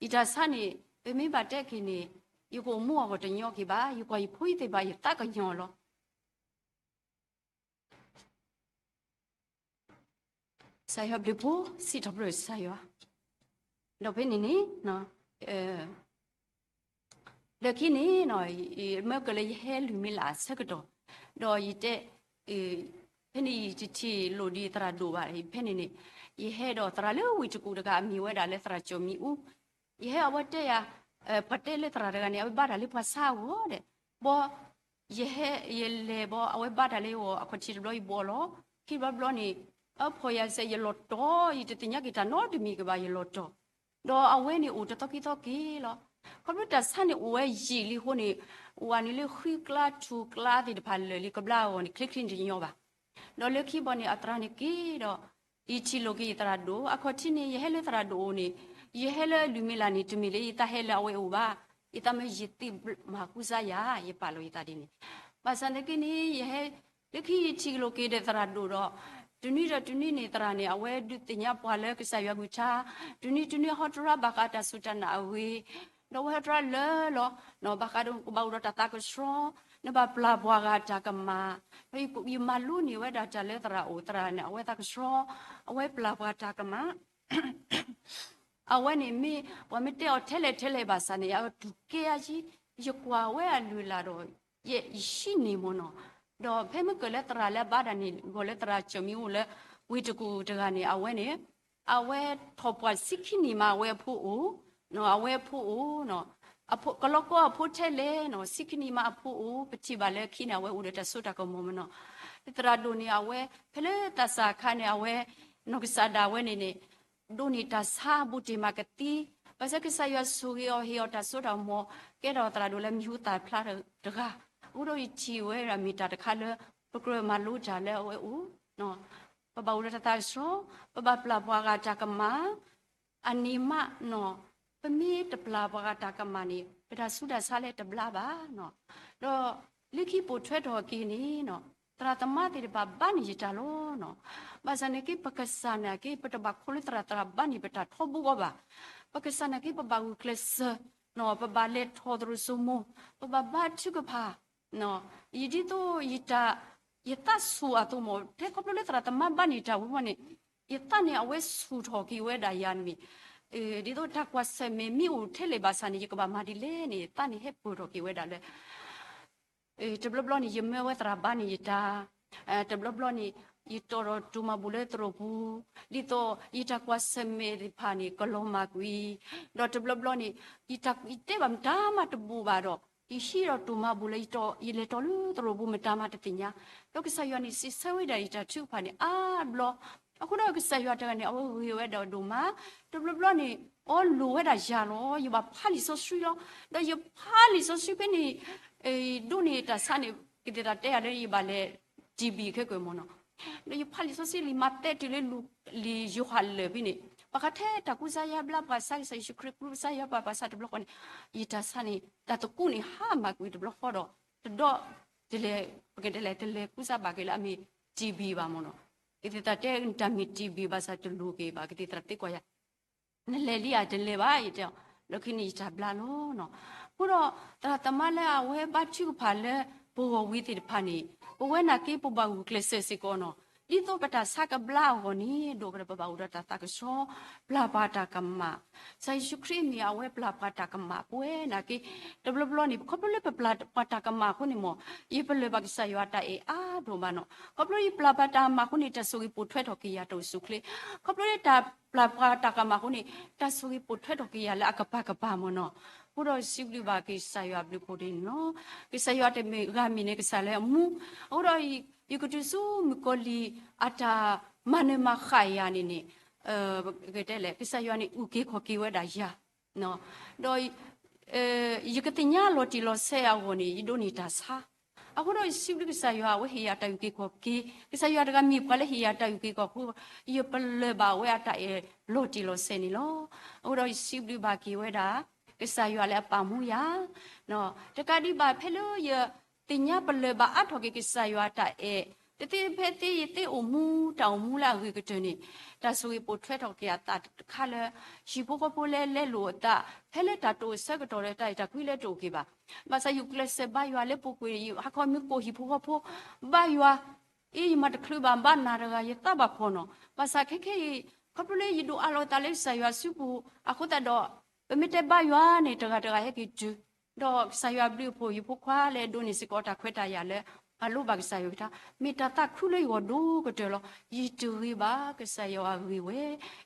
ယတၢ်ဆါန့ၣ် ပမ့ၢ်ဘၣ်တဲက့ၤန့ၣ် ယကအိၣ်မူအဂီၢ်တညီက့ၤဘၣ်, ယကွၢ်ယဖိယသ့ၣ်တဖၣ် ယသးကညီၤလီၤ. ကစၢ်ယွၤဘျုးဖှိၣ်, စံးထီၣ်ပတြၢၤကစၢ်ယွၤ, ဒီးဖဲန့ၣ်န့ၣ် လၢခံန့ၣ် မ့ၢ်ကလၢယဟဲလုၢ်မံလၢ်အဆၢကတီၢ်, ဒီးယတဲ, ဖဲန့ၣ်ယတထံၣ်လိာ်ဒံးသရၣ်ဒိၣ်ဘၣ်, ဖဲန့ၣ်န့ၣ် ယဟဲဒီးသရၣ်လၢဝ့ၢ်တကူၣ်တဂၤ အမံၤဝဲဒၣ်လၢသရၣ်ကၠီၣ်မံအူ, ယဟဲအဝဲတဲယၤ, ပှၤတဲလၢသရၣ်တဂၤန့ၣ် အဝဲဘါတၢ်လၢပှၤဆါအဂီၢ်ဒီး, ဘီ ယဟဲ ယလဲၤဘီ အဝဲဘါတၢ်လၢယဂီၢ် အခီၣ်ထံးတဘျီယဘီလီၤ, ခံဘျီဘျီန့ၣ် အဖီၣ်ယၤစဲး ယလီၤတီၤ, ယတသ့ၣ်ညါက့ၤတၢ်နီတမံၤက့ၤဘၣ် ယလီၤတီၤ, ဒီးအဝဲန့ၣ်အိၣ်တသီခံသီက့ၤလီၤ. ခီဖျိတၢ်ဆါန့ၣ်အိၣ်ဝဲယံာ်လံအဃိန့ၣ်, အိၣ်ဝဲန့ၣ်လၢဃုကျါထူကျါသ့ၣ်တဖၣ်လၢာ်လံ ကဘျါအဂီၢ်န့ၣ် ချ့ချ့န့ၣ်တညီဘၣ်. ဒီးလၢခံဘီန့ၣ် အသရၣ်န့ၣ်က့ၤဒီး ယထံၣ်လိာ်က့ၤယသရၣ်ဒိၣ်, အခီၣ်ထံးန့ၣ် ယဟဲလၢသရၣ်ဒိၣ်အအိၣ်န့ၣ်, ယဟဲလၢအလုၢ်မံလၢ်န့ၣ် တမ့ၢ်လၢယသးဟဲလၢအဝဲအိၣ်ဘၣ်, ယသးမ့ၢ်ယသ့ၣ်မၤကူစါယၤ ယပာ်လီၤယသးဒ်န့ၣ်, ဘၣ်ဆၣ်သနာ်က့န့ၣ် ယဟဲ လၢခံယထံၣ်လိာ်က့ၤဒီးသရၣ်ဒိၣ်ဒီး, တနွံဒီးတနွံန့ၣ် သရၣ်န့ၣ် အဝဲဒုးသ့ၣ်ညါပှၤလၢကစၢ်ယွၤကလုၢ်ကထါ, တနွံတနွံဟီတရါဘၣ်ဃးတၢ်စူၢ်တၢ်နာ်အဂ့ၤ, ဒီးအဝဲဟီတရါလၢာ်လီၤ, ဘၣ်ဃးဒီးကဘၣ်အိၣ်ဒီးတၢ်သးကဆှီ, နဘၣ်ပျၢ်ပှၤဂၤတၢ်ကမၣ်, ဒီးယမၤလိန့ၢ်ဝဲဒၣ်တၢ်လၢသရၣ်အိၣ်, သရၣ်န့ၣ် အဝဲသးကဆှီ, အဝဲပျၢ်ပှၤတၢ်ကမၣ် အဝဲန့ၣ်မ့ၢ် ပှၤမ့ၢ်တဲအီၤထဲလဲၣ်ထဲလဲၣ်ဘၣ်ဆၣ်န့ၣ် အတူၢ်ကဲအါကံ, ယကွၢ်ဝဲအလုၢ်အလၢ်ဒီး ယဟံးန့ၢ်မ့ၢ်နီၤ, ဒီးဖဲမ့ၢ်ကၢၢ်လၢသရၣ်လၢအဘါတၢ်န့ၣ် ဂီၢ်လၢသရၣ်ကၠီၣ်မံအူလၢ ဝ့ၢ်တကူၣ်တဂၤန့ၣ် အဝဲန့ၣ် အဝဲထီၣ်ပှၢ်ဆံခံနံၣ်မး အဝဲအဖိအိၣ်, အဝဲအဖိအိၣ် ကလီကီအဖိထဲလဲၣ်နီၤ, ဆံခံနံၣ်မးအဖိအိၣ်, ပထံၣ်ဘၣ်လၢခံန့ၣ် အဝဲအိၣ်ဒီးတၢ်စိတၢ်ကမီၤမ့ၢ်နီၤ, သရၣ်ဒိၣ်န့ၣ် အဝဲ ဖဲလၢသးစၢ်အခါန့ၣ် အဝဲ နီၢ်ကစၢ်ဒၣ်ဝဲန့ၣ်န့ၣ် ဒိးန့ၢ်တၢ်ဆါဘူးတ့ၢ်မးကသံ, ဘၣ်ဆၣ်ကစၢ်ယွၤဆိၣ်ဂ့ၤအီၤဟ့ၣ်အီၤတၢ်စိတၢ်ကမီၤ, ကဲထီၣ်သရၣ်ဒိၣ်လၢမံၤဟူသၣ်ဖျါတဂၤ, အဃိဒီးယထံၣ်ဝဲဒၣ်မ့ၢ်တၢ်တခါလၢ ပကြၢးမၤလိတၢ်လၢအဝဲအိၣ် ပဘၣ်အိၣ်ဒီးတၢ်သးကဆှီ, ပဘၣ်ပျၢ်ပှၤဂၤတၢ်ကမၣ်, အန့ၣ်မးနီၤ, ပမ့ၢ်တပျၢ်ပှၤဂၤတၢ်ကမၣ်န့ၣ် ပတၢ်ဆူးတၢ်ဆါလၢတဘျါဘၣ်နီၤ, ဒီးလၢခံပိာ်ထွဲထီၣ်က့ၤန့ၣ်နီၤ, သရၣ်သမါသ့ၣ်တဖၣ်ဘါန့ၢ်ယတၢ်လီၤနီၤ, ဘၣ်ဆၣ်န့ၣ်က့ ပကစၢ်နာ်က့ ပတဘၣ်ခိးလၢသရၣ် သရၣ်ဘါန့ၢ်ပတၢ်ထီဘိအဂီၢ်ဘၣ်, ပကစၢ်နာ်က့ ပဘၣ်ဂုာ်ကျဲးစၢးနီၤ, ပဘၣ်လဲၤထီၣ်သရိာ်စိမိၤ, ပဘၣ်ဘါထုကဖၣ် ဒ်သိးယတၢ်, ယသးဆူၣ်အသိးမ့ၢ် ထဲခီဖျိလၢသရၣ်သမါဘါန့ၢ်တၢ်ဝံၤမ့ၢ်န့ၣ်, ယသးန့ၣ် အဝဲဆူၣ်ထီၣ်က့ၤဝဲဒၣ်ယၤန့ၣ်, ဒ်သိးတၢ်ကွၢ်ဆၢၣ်မဲာ်မ့ၢ်အိၣ်ထဲလဲၣ်ဘၣ်ဆၣ်န့ၣ် ယကဘၣ်မၤဒ်လဲၣ်န့ၣ် ယသးန့ၣ်ဟဲပၢၢ်ထီၣ်က့ၤဝဲဒၣ်လၢ တဘျီဘျီန့ၣ် ယမၢဝဲသရၣ်ဘါန့ၢ်ယတၢ်, တဘျီဘျီန့ၣ် ယတီၢ်ဒီးတိၢ်မၤဘူၣ်လၢသရိာ်ပူၤ, ဒ်သိးယတၢ်ကွၢ်ဆၢၣ်မဲာ်သ့ၣ်တဖၣ်န့ၣ် ကလီၤမၢ်ကွံာ်, ဒီးတဘျီဘျီန့ၣ် ယတဲဘၣ်မတၤမးတဘူၣ်ဘၣ်ဒီး ယဟံးဒီးတိၢ်မၤဘူၣ်လၢ ယလဲၤတီၢ်လၢသရိာ်ပူၤမတၤမးတသ့ၣ်ညါ, ဒီးကစၢ်ယွၤန့ၣ် စံးဆၢဝဲဒၣ်ယတၢ်ထုကဖၣ်န့ၣ်အါဘျီ, အဃိဒီးကစၢ်ယွၤတဂၤန့ၣ် အဝဲဂ့ၤဝဲဒၣ်ဒိၣ်မး, တဘျီဘျီန့ၣ် အီလိာ်ဝဲဒၣ်ယၤလီၤ, ယဘၣ်ဖးလံာ်စီဆှံလီၤ, ဒီးယဖးလံာ်စီဆှံဖဲန့ၣ် ဒိးန့ၢ်တၢ်ဆါန့ၣ် ကသ့ၣ်တၢ်တဲယၤလၢယဘၣ်လဲၤ တီၣ်ဘံၣ် ခဲကၢၢ်မ့ၢ်နီၤ, ဒီးယဖးလံာ်စီဆှံလံာ်မးသဲတုၤလၢ လံာ်ယိၤဟၣ်လၢာ်ဖဲန့ၣ်, ဘၣ်ဃးထဲတၢ်ကူစါယါဘျါ ပှၤစါကစၢ်ယ့ၣ်ၡူးခရံာ် ကူစါယါပှၤ ပှၤစါတဘျီဃီန့ၣ်, ယတၢ်ဆါန့ၣ် တၢ်သကူးန့ၣ်ဟါမၢ်ကွံာ်တဘျီဃီဒီး တဒီး တလဲၤ ပကတဲလဲၣ် တလဲၤကူစါဘၣ်က့ၤလၢအမ့ၢ် တီၣ်ဘံၣ် ဘၣ်မ့ၢ်နီၤ, ကသ့ၣ်တၢ်တဲတၢ်မ့ၢ် တီၣ်ဘံၣ် ဘၣ်ဆၣ်တလိၣ်က့ၤဘၣ် ကသ့ၣ်တၢ်သံကွၢ်ယၤ နလဲၤလံဧါ, တလဲၤဘၣ် ယတဲအီၤ, လၢခံန့ၣ်ယတၢ်ဘျါလီၤနီၤ, အဃိဒီး သရၣ်သမါလၢအဝဲဘါထုကဖၣ်လၢပဂီၢ်ဝံၤသ့ၣ်တဖၣ်န့ၣ် ပဝဲနာ်က့ပဘၣ်ဂုာ်ကျဲးစၢးစ့ၢ်ကီးနီၤ, ဒ်သိးပတၢ်ဆါကဘျါအဂီၢ်န့ၣ် ဒိၣ်ကဒီးပဘၣ်အိၣ်ဒီးတၢ်သးကဆှီ, ပျၢ်ပှၤတၢ်ကမၣ်, ကစၢ်ယ့ၣ်ၡူးခရံာ်မ့ၢ်အဝဲပျၢ်ပှၤတၢ်ကမၣ် ပဝဲနာ်က့ တဘျီဘျီန့ၣ် ခီဖျိလၢပပျၢ်ပှၤတၢ်ကမၣ်အဃိန့ၣ်မ့ၢ် ယပလၢၢ်ဘၣ်ကစၢ်ယွၤတၢ်အဲၣ်အါဒိၣ်မးနီၤ, ခီဖျိယပျၢ်ပှၤတၢ်ကမၣ်အဃိန့ၣ် တၢ်ဆိၣ်ဂ့ၤပိာ်ထွဲထီၣ်က့ၤယၤတအိၣ်ဆူၣ်အိၣ်ချ့, ခီဖျိလၢတၢ်ပျၢ်ပှၤတၢ်ကမၣ်အဃိန့ၣ် တၢ်ဆိၣ်ဂ့ၤပိာ်ထွဲထီၣ်က့ၤယၤလၢအကပၤကပၤမ့ၢ်နီၤ, အဃိဒီးစံးဘျုးဘၣ်က့ၤကစၢ်ယွၤအဘျုးအဖှိၣ်ဒ်န့ၣ်လီၤ, ကစၢ်ယွၤတမ့ၢ်ဂၤမံၤန့ၣ် ကစၢ်လၢအမူ, အဃိဒီး ယကတုၤဆူမုၣ်ကီၤလံၢ် အတၢ်မၤနၢၤမၤဃၣ်ယၤန့ၣ်န့ၣ်, ကတဲလဲၣ် ကစၢ်ယွၤန့ၣ် အုၣ်က့ၤခီၣ်က့ၤဝဲဒၣ်ယၤ, ဒီး ယကသ့ၣ်ညါလီၤတံၢ်လီၤဆဲးအဂီၢ်န့ၣ် ယဒိးန့ၢ်တၢ်ဆါ, အဃိဒီးယစံးဘျုးကစၢ်ယွၤ အဝဲဟ့ၣ်ယၤတၢ်အုၣ်က့ၤခီၣ်က့ၤ, ကစၢ်ယွၤတဂၤမ့ၢ်ပှၤလၢဟ့ၣ်ယၤတၢ်အုၣ်က့ၤခီၣ်က့ၤအဃိ, ယပလၢၢ်ဘၣ်ဝဲအတၢ်အဲၣ်လီၤတံၢ်လီၤဆဲးန့ၣ်လီၤ. အဃိဒီးယစံးဘျုးဘၣ်က့ၤဝဲဒၣ် ကစၢ်ယွၤလၢအပာ်မူယၤ, တကးဒံးဘၣ်ဖဲလၢယသ့ၣ်ညါပလၢၢ်ဘၣ်အါထီၣ်က့ၤကစၢ်ယွၤအတၢ်အဲၣ်, တသ့ဖဲသ့ယသ့အိၣ်မူ တၢ်အိၣ်မူလၢအဂ့ၤကတၢၢ်န့ၣ်, တၢ်ဆိၣ်ဂ့ၤပိာ်ထွဲထီၣ်က့ၤအသးတခါလၢ ဟံၣ်ဖိဃီဖိလၢလဲလိာ်အသး ဖဲလၢတၢ်တိာ်ဆၢကတီၢ်ဒီးတၢ်အဲၣ်တၢ်ကွံလၢတအိၣ်က့ၤဘၣ်. ဘၣ်ဆၣ်ယကျဲးစၢးဘါယွၤလၢပူၤကွံာ် ယဟးခီမ့ၢ်ကိးဟံၣ်ဖိဃီဖိ ဘါယွၤ, အ့ ယမၤတချုးဘၣ် ဘါနၤတဂၤ ယသးဘၣ်ဖှီၣ်နီၤ. ဘၣ်ဆၣ်ခဲခဲအံၤ ခီဖျိလၢယဒိးအးလီၤအသးလၢကစၢ်ယွၤစုပူၤအဃိသတးဒီး ပမ့ၢ်တဲဘါယွၤန့ၣ် တဂၤတဂၤဟဲက့ၤတုၤ, ဒီးကစၢ်ယွၤဘျုးအဖှိၣ် ယဖိခွါလၢအဒိးန့ၢ်စ့ၢ်ကီးတၢ်ခွဲးတၢ်ယာ်လၢ အလိၣ်ဘၣ်ကစၢ်ယွၤကထါ, မ့ၢ်တၢ်သးခုလၢယဂီၢ်ဒိၣ်ကတၢၢ်လီၤ. ယတဂ့ၤဘၣ် ကစၢ်ယွၤအဂ့ၤဝဲ,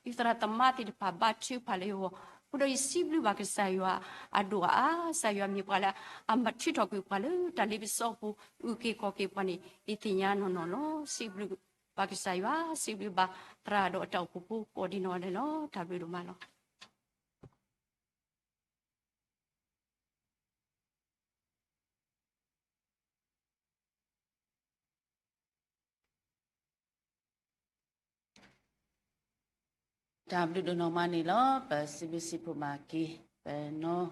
ယသရၣ်သမါသ့ၣ်တဖၣ်ဘါထုကဖၣ်လၢယဂီၢ်, အဃိဒီးယစံးဘျုးဘၣ်ကစၢ်ယွၤအဒိၣ်အါ, ကစၢ်ယွၤမ့ၢ်ပှၤလၢအမၤထုးထီၣ်ကွံာ်ပှၤလၢတၢ်လ့ပစီအပူၤ အုၣ်က့ၤခီၣ်က့ၤပှၤန့ၣ် ယသ့ၣ်ညါနီၢ်နီၢ်လီၤ. စံးဘျုးဘၣ်ကစၢ်ယွၤ, စံးဘျုးဘၣ်သရၣ်ဒီးအတၢ်အိၣ်ဖှိၣ်ဖိကိးဒံနီၢ်ဂၤဒဲးလီၤ. တၢ်ဘျုးဒိၣ်မးလီၤ. တၢ်ဘျုးဒိၣ်နီၢ်မးန့ၣ်လီၤ. ပစံးဘျုးစံးဖှိၣ်ဘၣ်က့ၤ ပနီၢ်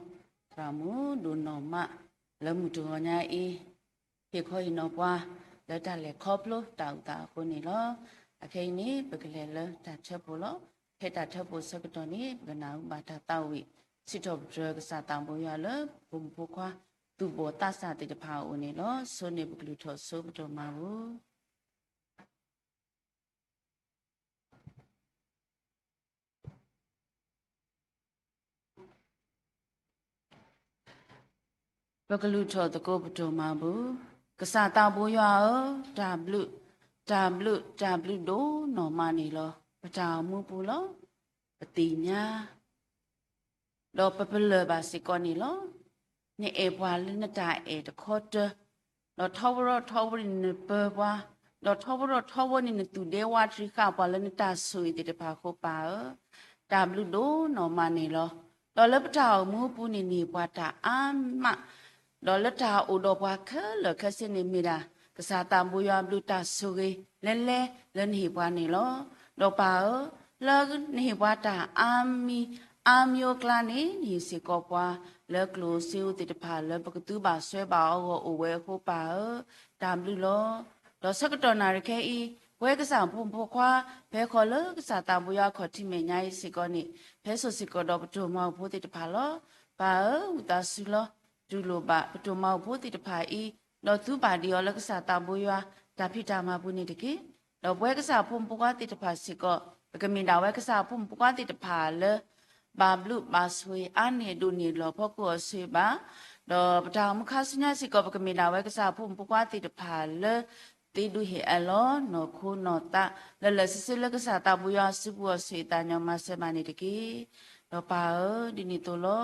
သရၣ်မုၣ်ဒိၣ်နီၢ်မး လၢမုၢ်တဂီၤညါအံၤ ဟ့ၣ်ခီဟ့ၣ်နီၤပှၤ လၢတၢ်လဲၤခီဖျိတၢ်အုၣ်သးအဃိန့ၣ်လီၤ. အခဲအံၤန့ၣ် ပကလဲၤလၢတၢ်ထၢဖှိၣ်လီၤ. ဖဲတၢ်ထၢဖှိၣ်ဆၢကတီၢ်န့ၣ် ပကနၢ်ဟူဘၣ်တၢ်သးဝံၣ် စံးထီၣ်ပတြၢၤကစၢ်သးဘိယွၤလၢ ပဖိမုၣ်ဖိခွါ သူၣ်ဘီၣ်သးစၢ်သ့ၣ်တဖၣ်အအိၣ်န့ၣ်လီၤ. ဆိန့ၣ်ပကလုၢ်ထီၣ်ဆိပဒိၣ်မၤပူၤ ပကလုၢ်ထီၣ်သကိးပဒိၣ်မၤပူၤ, ကစၢ်သးဘိယွၤဧၢ, တၢ်ဘျုး, တၢ်ဘျုး, တၢ်ဘျုးဒိၣ်နီၢ်မးန့ၣ်လီၤ. ပတၢ်အိၣ်မူပူၤလီၤ. ပသ့ၣ်ညါ ဒီးပပလၢၢ်ဘၣ်စ့ၢ်ကီးန့ၣ်လီၤ. နအဲၣ်ပှၤလၢနတၢ်အဲၣ်တခီတၢၤ, ဒီးထီဘိထီဘိန့ၣ်နပၢၤပှၤ, ဒီးထီဘိထီဘိန့ၣ် နသူၣ်ဒဲဝးတရံးဃာ်ပှၤလၢနတၢ်ဆိၣ်ဂ့ၤသ့ၣ်တဖၣ်အဃိပၢ်ဧၢ, တၢ်ဘျုးဒိၣ်နီၢ်မးန့ၣ်လီၤ. ဒီးလၢပတၢ်အိၣ်မူပူၤန့ၣ် နဟ့ၣ်ပှၤတၢ်အါမး, ဒီးလၢတၢ်အိၣ်ဒီးပှၤခဲလၢာ်ခဲဆ့န့ၣ်မ့ၢ်ဒၣ် ကစၢ်သးဘိယွၤဘျုးတၢ်ဆိၣ်ဂ့ၤလဲၤလဲၤလၢနဟ့ၣ်ပှၤန့ၣ်လီၤ. ဒီးပၢ်ဧၢ, လၢနဟ့ၣ်ပှၤတၢ်အါမံၤအါမံၤအကျါန့ၣ် နဟ့ၣ်စ့ၢ်ကီးပှၤလၢကျိၣ်ဧိၤစ့ဧိၤသ့ၣ်တဖၣ်လၢပကသူဘၣ်စွဲဘၣ်အဂီၢ်အိၣ်ဝဲအဃိပၢ်ဧၢ, တၢ်ဘျုးလီၤ. ဒီးဆၢကတီၢ်နၣ်ရံၣ်ခဲအံၤ ပဝဲကစၢ်ဖိမုၣ်ဖိခွါ ဖဲဃီၤလၢကစၢ်သးဘိယွၤအခီၣ်ထံးမဲာ်ညါအံၤစ့ၢ်ကီးန့ၣ် ဖဲစိၤစ့ၢ်ကီးဒီးပတိၢ်မၤအိၣ်ဖိသ့ၣ်တဖၣ်လီၤ. ပၢ်ဧၢ, ဝံသးစူၤလီၤ. တူၢ်လိာ်ဘၣ်ပတိၢ်မၤအိၣ်ဖိသ့ၣ်တဖၣ်အံၤ, ဒီးသူဘၣ်ဒံးအီၤလၢကစၢ်သးဘိယွၤ တၢ်ဖံးတၢ်မၤပူၤန့ၣ်တက့ၢ်. ဒီးပဝဲကစၢ်ဖိမုၣ်ဖိခွါသ့ၣ်တဖၣ်စ့ၢ်ကီး ပကမ့ၢ်ဒၣ်ဝဲကစၢ်ဖိမုၣ်ဖိခွါသ့ၣ်တဖၣ်လၢ ဘၣ်ဘျုးဘၣ်ဆိၣ်ဂ့ၤအါန့ၢ်ဒိၣ်န့ၢ်လီၤဖီခိၣ်အီၤဆိၣ်ဂ့ၤဘၣ်, ဒီးပတၢ်အိၣ်မူခါဆူညါစ့ၢ်ကီး ပကမ့ၢ်ဒၣ်ဝဲကစၢ်ဖိမုၣ်ဖိခွါသ့ၣ်တဖၣ်လၢ သ့ဒုးဟ့ၣ်အလီၤ နီၢ်ခိနီၢ်သး လၢလၢာ်ဆ့ဆ့လၢကစၢ်သးဘိယွၤအစုပူၤအီၤဆိၣ်ဂ့ၤသးညီမၤစၢၤဘၣ်န့ၣ်တက့ၢ်. ဒီးပၢ်ဧၢ, ဒ်န့ၣ်အသိးလီၤ.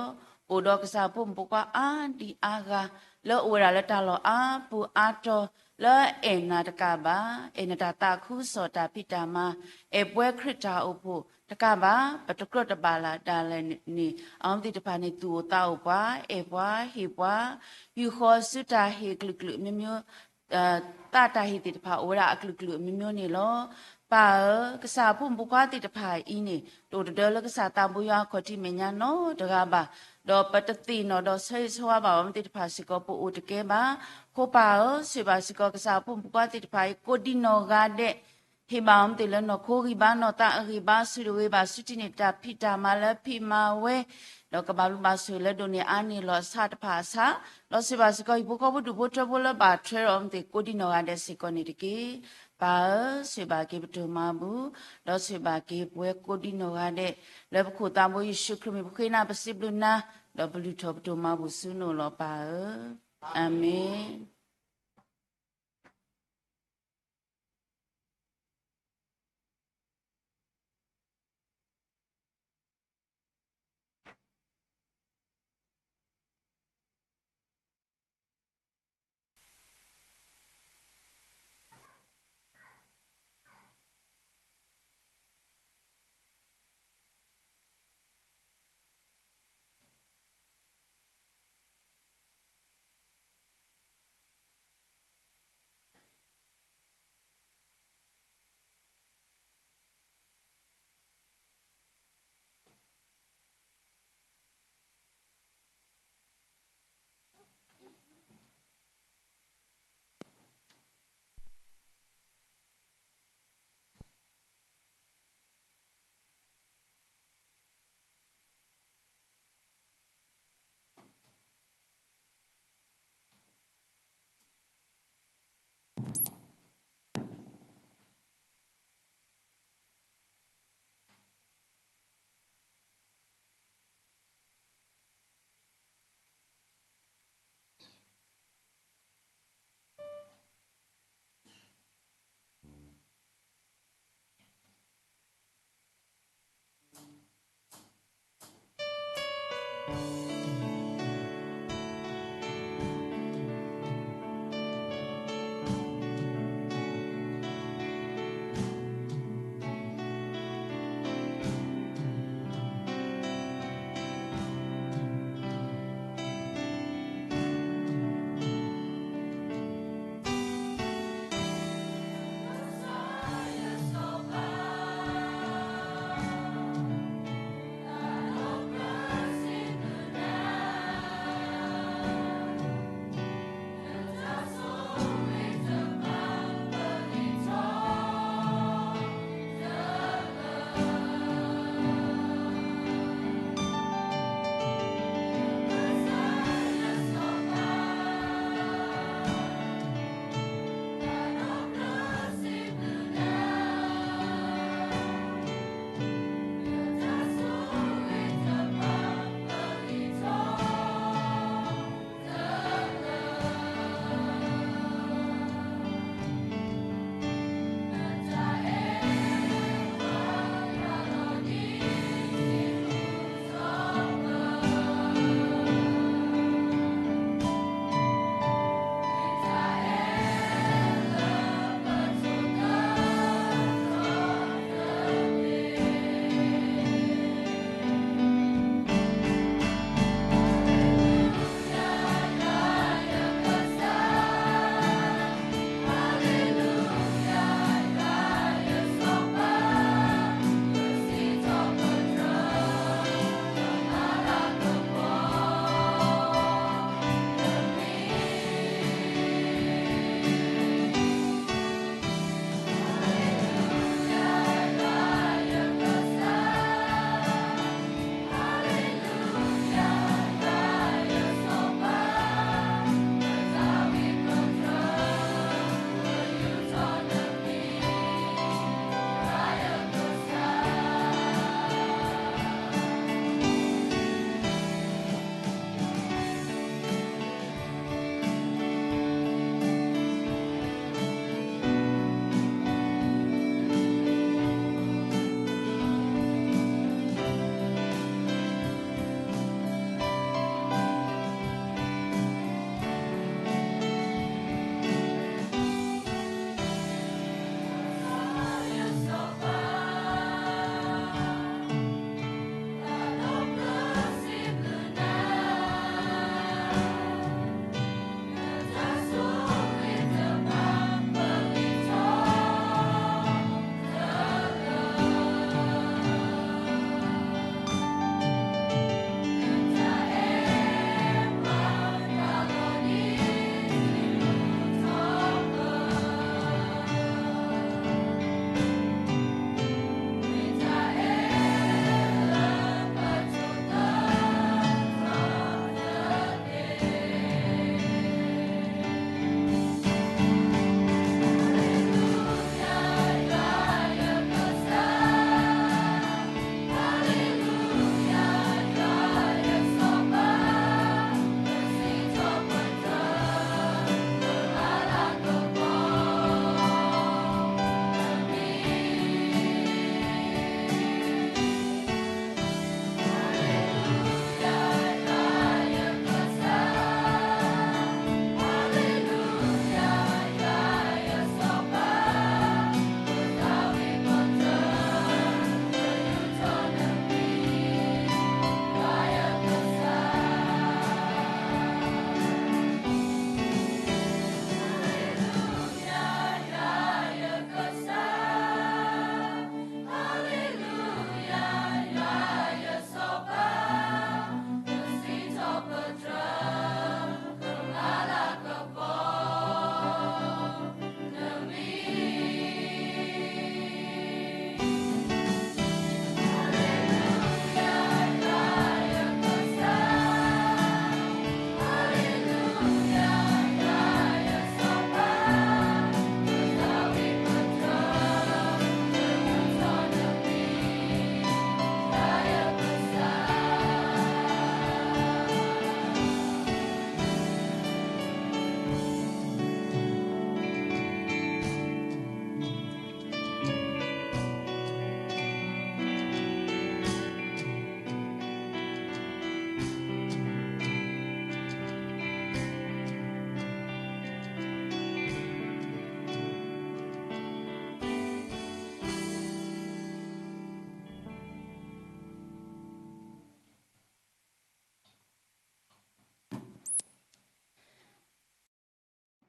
အိၣ်ဒီးကစၢ်ဖိမုၣ်ဖိခွါအါဒံအါဂၤ လၢအိၣ်ဝဲဒၣ်လၢတၢ်လီၢ်အါပူၤအါတီၤ လၢအဲၣ်နၤတကးဘၣ်, အဲၣ်နတၢ်သးခုကစီၣ်တၢ်ဖံးတၢ်မၤ, အဲၣ်ပဝဲခရံာ်တၢ်အိၣ်ဖှိၣ်တကးဘၣ်, ပတကြၢးတဘၣ်လၢ်ဒၣ်လဲာ်န့ၣ် အဝဲသ့ၣ်တဖၣ်န့ၣ် သူၣ်အိၣ်သးအိၣ်ပှၤ, အဲၣ်ပှၤ, ဟ့ၣ်ပှၤ, ဟံၣ်ဃီစုတၢ်ဟ့ၣ်ကလုာ်ကလုာ်အမျိုးမျိုး သးတၢ်ဟ့ၣ်သ့ၣ်တဖၣ်အိၣ်ဝဲဒၣ်အကလုာ်ကလုာ်အမျိုးမျိုးန့ၣ်လီၤ. ပၢ်ဧၢ, ကစၢ်ဖိမုၣ်ဖိခွါသ့ၣ်တဖၣ်အံၤန့ၣ် တအိၣ်တဒၢလၢကစၢ်သးဘိယွၤအခီၣ်ထံးမဲာ်ညါနီတဂၤဘၣ်, ဒီးပတသ့ၣ်နီၣ်ဒီးဆၢဂ့ၤဆၢဝါဘၣ်အီၤသ့ၣ်တဖၣ်စ့ၢ်ကီး ပအိၣ်တကဲဘၣ်. အဃိပၢ်ဧၢ, ဆိၣ်ဂ့ၤဘၣ်စ့ၢ်ကီးကစၢ်ဖိမုၣ်ဖိခွါသ့ၣ်တဖၣ်အံၤ ကိးဒံနီၢ်ဂၤဒဲး ဟ့ၣ်ဘၣ်အီၤမ့ၢ်သ့ၣ်လၢနီၢ်ခိဂံၢ်ဘါ နီၢ်သးအဂံၢ်ဘါ စုတဂ့ၤဘၣ် စုတံၢ်န့ၢ်တၢ်ဖံးတၢ်မၤလၢဖံးမၤဝဲ, ဒီးကဘၣ်ဘျုးဘၣ်ဆိၣ်ဂ့ၤလၢဒိၣ်န့ၢ်အါန့ၢ်လီၤအဆၣ်တဖၣ်အဆၣ်, ဒီးဆိၣ်ဂ့ၤဘၣ်စ့ၢ်ကီးဟံၣ်ဖိဃီဖိဒူၣ်ဖိထၢဖိလၢဘၣ်ထွဲဒီးအီၤမ့ၢ်သ့ၣ်ကိးဒံနီၢ်ဂၤဒဲးစ့ၢ်ကီးန့ၣ်တက့ၢ်. ပၢ်ဧၢ, ဆိၣ်ဂ့ၤဘၣ်က့ၤပတိၢ်မၤဘူၣ်, ဒီးဆိၣ်ဂ့ၤဘၣ်က့ၤပဝဲကိးဒံနီၢ်ဂၤဒဲး, လၢပခိၣ်သးဘိယ့ၣ်ၡူးခရံာ်မံၤပဃ့နၤပစံးဘျုးနၤ, ဒီးပလုၢ်ထီၣ်ပတိၢ်မၤဘူၣ်ဆူနအိၣ်လီၤပၢ်ဧၢ. အၤမ့ၣ်.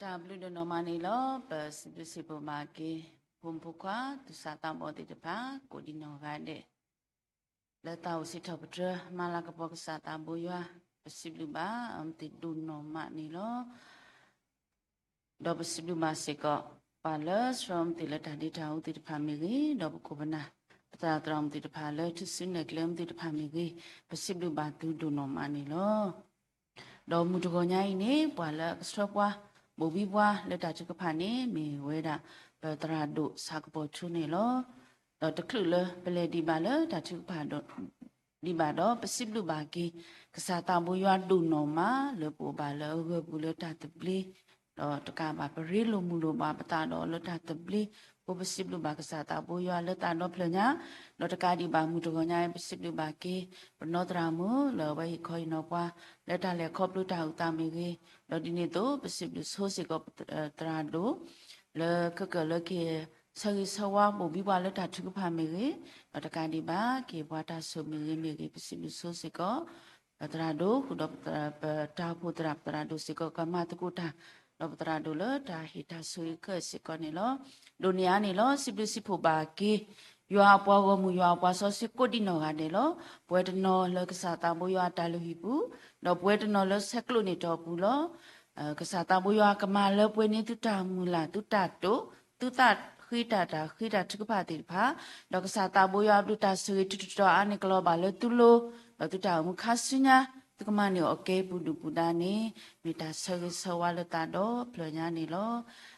တၢ်ဘျုးဒိၣ်နီၢ်မးန့ၣ်လီၤ. ပစံးဘျုးစံးဖှိၣ်ဘၣ်က့ၤ ဖိမုၣ်ဖိခွါ သူၣ်စၢ်သးဘီၣ်သ့ၣ်တဖၣ် ကိးဒံနီၢ်ဂၤဒဲး လၢသးအိၣ်စံးထီၣ်ပတြၢၤ မၤလၤကပီၤကစၢ်သးဘိယွၤ, ပစံးဘျုးဘၣ်အဝဲသ့ၣ်ဒိၣ်နီၢ်မးန့ၣ်လီၤ. ဒီးပစံးဘျုးဘၣ်စ့ၢ်ကီး ပှၤလၢဆှၢအဝဲသ့ၣ်လၢတၢ်ဒ့တၢ်အူသ့ၣ်တဖၣ်မ့ၢ်ဂ့ၤ, ဒီးပခိၣ်ပနၢ် ပသရၣ်သရၣ်မုၣ်သ့ၣ်တဖၣ်လၢထူၣ်စုနဲၣ်ကျဲအဝဲသ့ၣ်တဖၣ်မ့ၢ်ဂ့ၤ, ပစံးဘျုးဘၣ်သုဒိၣ်နီၢ်မးန့ၣ်လီၤ. ဒီးမုၢ်တဂီၤညါအံၤန့ၣ် ပှၤလၢအကဆှၢပှၤ ဘိၣ်ဘံပှၤလၢတၢ်ထုကဖၣ်န့ၣ် မ့ၢ်ဝဲဒၣ် ပသရၣ်ဒိၣ်ဆၣ်ကပီၤထူန့ၣ်လီၤ. ဒီးတချုးလၢပလဲၤဒံးဘၣ်လၢတၢ်ထုကဖၣ်ဒံးဘၣ်ဒီး ပစံးဘျုးဘၣ်က့ၤ ကစၢ်သးဘိယွၤဒိၣ်နီၢ်မး လၢပအိၣ်ဘၣ်လၢအဂၢၢ်ပူၤလၢတၢ်သဘျ့, ဒီးတကးဘၣ် ပရ့လိာ်မုာ်လိာ်ဘၣ်ပသးဒီးလၢတၢ်သဘျ့, ပစံးဘျုးဘၣ်ကစၢ်သးဘိယွၤလၢသးဒီဖျၢၣ်ညါ, ဒီးတကးဒံးဘၣ်မုၢ်တဂီၤညါအံၤ ပစံးဘျုးဘၣ်က့ၤ ပနီၢ်သရၣ်မုၣ်လၢအဝဲဟ့ၣ်ခီဟ့ၣ်နီၤပှၤ လၢတၢ်လဲၤခီဖျိတၢ်အုၣ်သးမ့ၢ်ဂ့ၤ, ဒီးဒ်န့ၣ်အသိး ပစံးဘျုးဆိစ့ၢ်ကီး သရၣ်ဒိၣ် လၢကကၢၢ်လၢကဟ့ၣ်ဆၢဂ့ၤဆၢဝါဘိၣ်ဘံပှၤလၢတၢ်ထုကဖၣ်မ့ၢ်ဂ့ၤ, ဒီးတကးဒံးဘၣ် ကဟ့ၣ်ပှၤတၢ်ဆိၣ်မ့ၢ်ဂ့ၤမ့ၢ်ဂ့ၤ ပစံးဘျုးဆိစ့ၢ်ကီး ပသရၣ်ဒိၣ် ဃုာ်ဒီးပတၢ်အိၣ်ဖှိၣ်သရၣ် ပသရၣ်ဒိၣ်စ့ၢ်ကီး ကမၤသကိးတၢ် ဒီးပသရၣ်ဒိၣ်လၢတၢ်ဟ့ၣ်တၢ်ဆိၣ်ဂ့ၤကစ့ၢ်ကီးန့ၣ်လီၤ. ဒိၣ်န့ၢ်အါန့ၣ်လီၤ. စံးဘျုးစံးဖှိၣ်ဘၣ်က့ၤ ယွၤအပှၤဂီၢ်မုၢ် ယွၤအပှၤစီဆှံကိးဒံနီၢ်ဂၤဒဲးလီၤ. ပဝဲတနီၤလၢကစၢ်သးဘိယွၤအတၢ်လုၢ်ဟံၣ်ပူၤ, ဒီးပဝဲတနီၤလၢဆဲးကျိးန့ၢ်တီၢ်ပူၤလီၤ. ကစၢ်သးဘိယွၤကမၤလၢပှဲၤန့ၢ်သုတၢ်မုၢ်လၢ် သုတၢ်တိာ် သုသးဃ့တၢ်တၢ်ဃ့တၢ်ထုကဖၣ်သ့ၣ်တဖၣ်, ဒီးကစၢ်သးဘိယွၤအဘျုးတၢ်ဆိၣ်ဂ့ၤ တုၤတတီၤအါန့ၣ် ကလီၤဘၣ်လၢသုလိၤ, ဒီးသုတၢ်အိၣ်မူခါဆူညါ သုကမၤန့ၢ်အီၤကဲပူၤဒုၣ်ပူၤဒါန့ၣ် မ့ၢ်တၢ်ဆၢဂ့ၤဆၢဝါလၢသးဒီဖျၢၣ်ညါန့ၣ်လီၤ.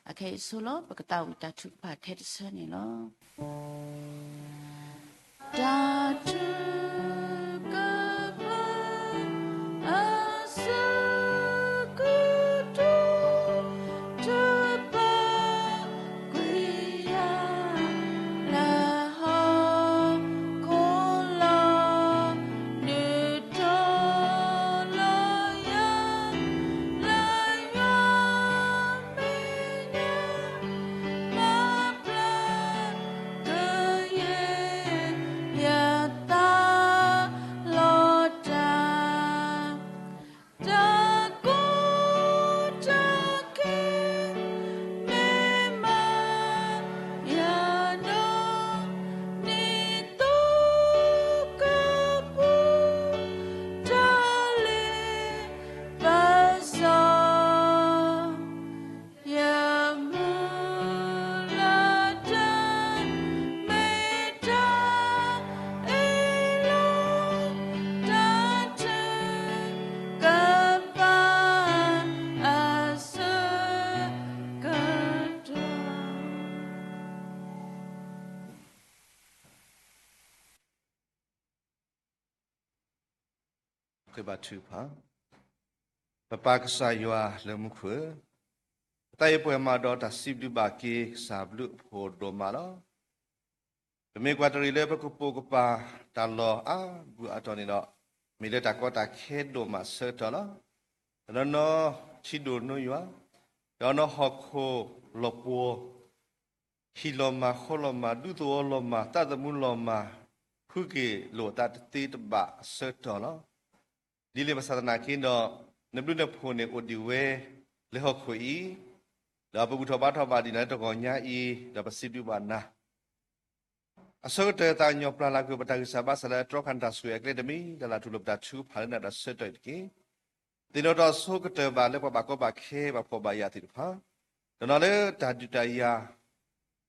အခဲအံၤဆိလီၤ ပကသးဝံၣ်တၢ်ထုကဖၣ်ထဲတဆၢန့ၣ်လီၤ. တၢ်ထုကဖၣ် အဆၢကတီၢ် ထုးပာ်ကွံာ်ယၤ လၢဟီၣ်ခိၣ်လီၤ ဒုးတီၤလီၤယၤ လၢယွၤမဲာ်ညါ မၤပျဲကယဲၢ် ယသးလီၤတၢ် တၢ်ကိၢ်တၢ်ဂီၤ မ့ၢ်မၤယၤဒီး နံၣ်သိကပူၤ တၢ်လ့ပစီ ယမုၢ်လၢ်တၢ် မ့ၢ်တၢ်အ့ၣ်လိာ် တၢ်ထုကဖၣ် အဆၢကတီၢ် ဃ့ဘါထုကဖၣ်. ပပၢ်ကစၢ်ယွၤလၢမူခိၣ်ဧၢ, ပသးအံၤပှဲၤမးဒီးတၢ်စံးဘျုးဘၣ်က့ၤ ကစၢ်ဘျုးအဖှိၣ်ဒိၣ်မးလီၤ. ပမ့ၢ်ကွၢ်တရံးလၢပကပိာ်ကပၤတၢ်လီၢ်အါမံၤအါတီၤန့ၣ်ဒီး, မ့ၢ်လၢတၢ်ကီတၢ်ခဲဒိၣ်မးအဆၢကတီၢ်လီၤ. တနီၤနီၤထံဒိၣ်နိယွၤ, တနီၤနီၤဟီၣ်ခိၣ်လီၤပှီၤ ဟံၣ်လီၤမၢ်, ဃီလီၤမၢ်, ဒူသဝီလီၤမၢ်, သးသမူလီၤမၢ်, ဃုက့ၤလိာ်အသးတသ့တဘၣ်အဆၢကတီၢ်လီၤ. ဒ်လဲၣ်ဘၣ်ဆၣ်သနာ်က့ဒီး, နဘျုးနဖှိၣ်န့ၣ်အိၣ်ဒံးဝဲလၢဟီၣ်ခိၣ်အံၤ, ဒီးပဘူၣ်ထီၣ်ဘါထီၣ်ဘၣ်ဒံးနၤလၢတဂီၤညါအံၤ, ဒီးပစံးဘျုးဘၣ်နၤ အဆိကတၢၢ်သးကညီၤပျၢ်လၢ်ကွံာ်ပတၢ်ဂံၢ်စၢ်ဘါစၢ်လၢအတြီဃာ်နတၢ်ဆိၣ်ဂ့ၤအကျဲတမံၤ, ဒီးလၢထူၣ်လိာ်ပတၢ်ထုကဖၣ်လၢနၤဒီးဆၢကတီၢ်အံၤတက့ၢ်. သ့ၣ်နီၣ်ထီၣ်အဆိကတၢၢ်ဘၣ်လၢပှၤဘၣ်ကီဘၣ်ခဲ ဘၣ်ဖှီၣ်ဘၣ်ယာ်သ့ၣ်တဖၣ်, တနီၤလၢတၢ်ဒုးတၢ်ယၤ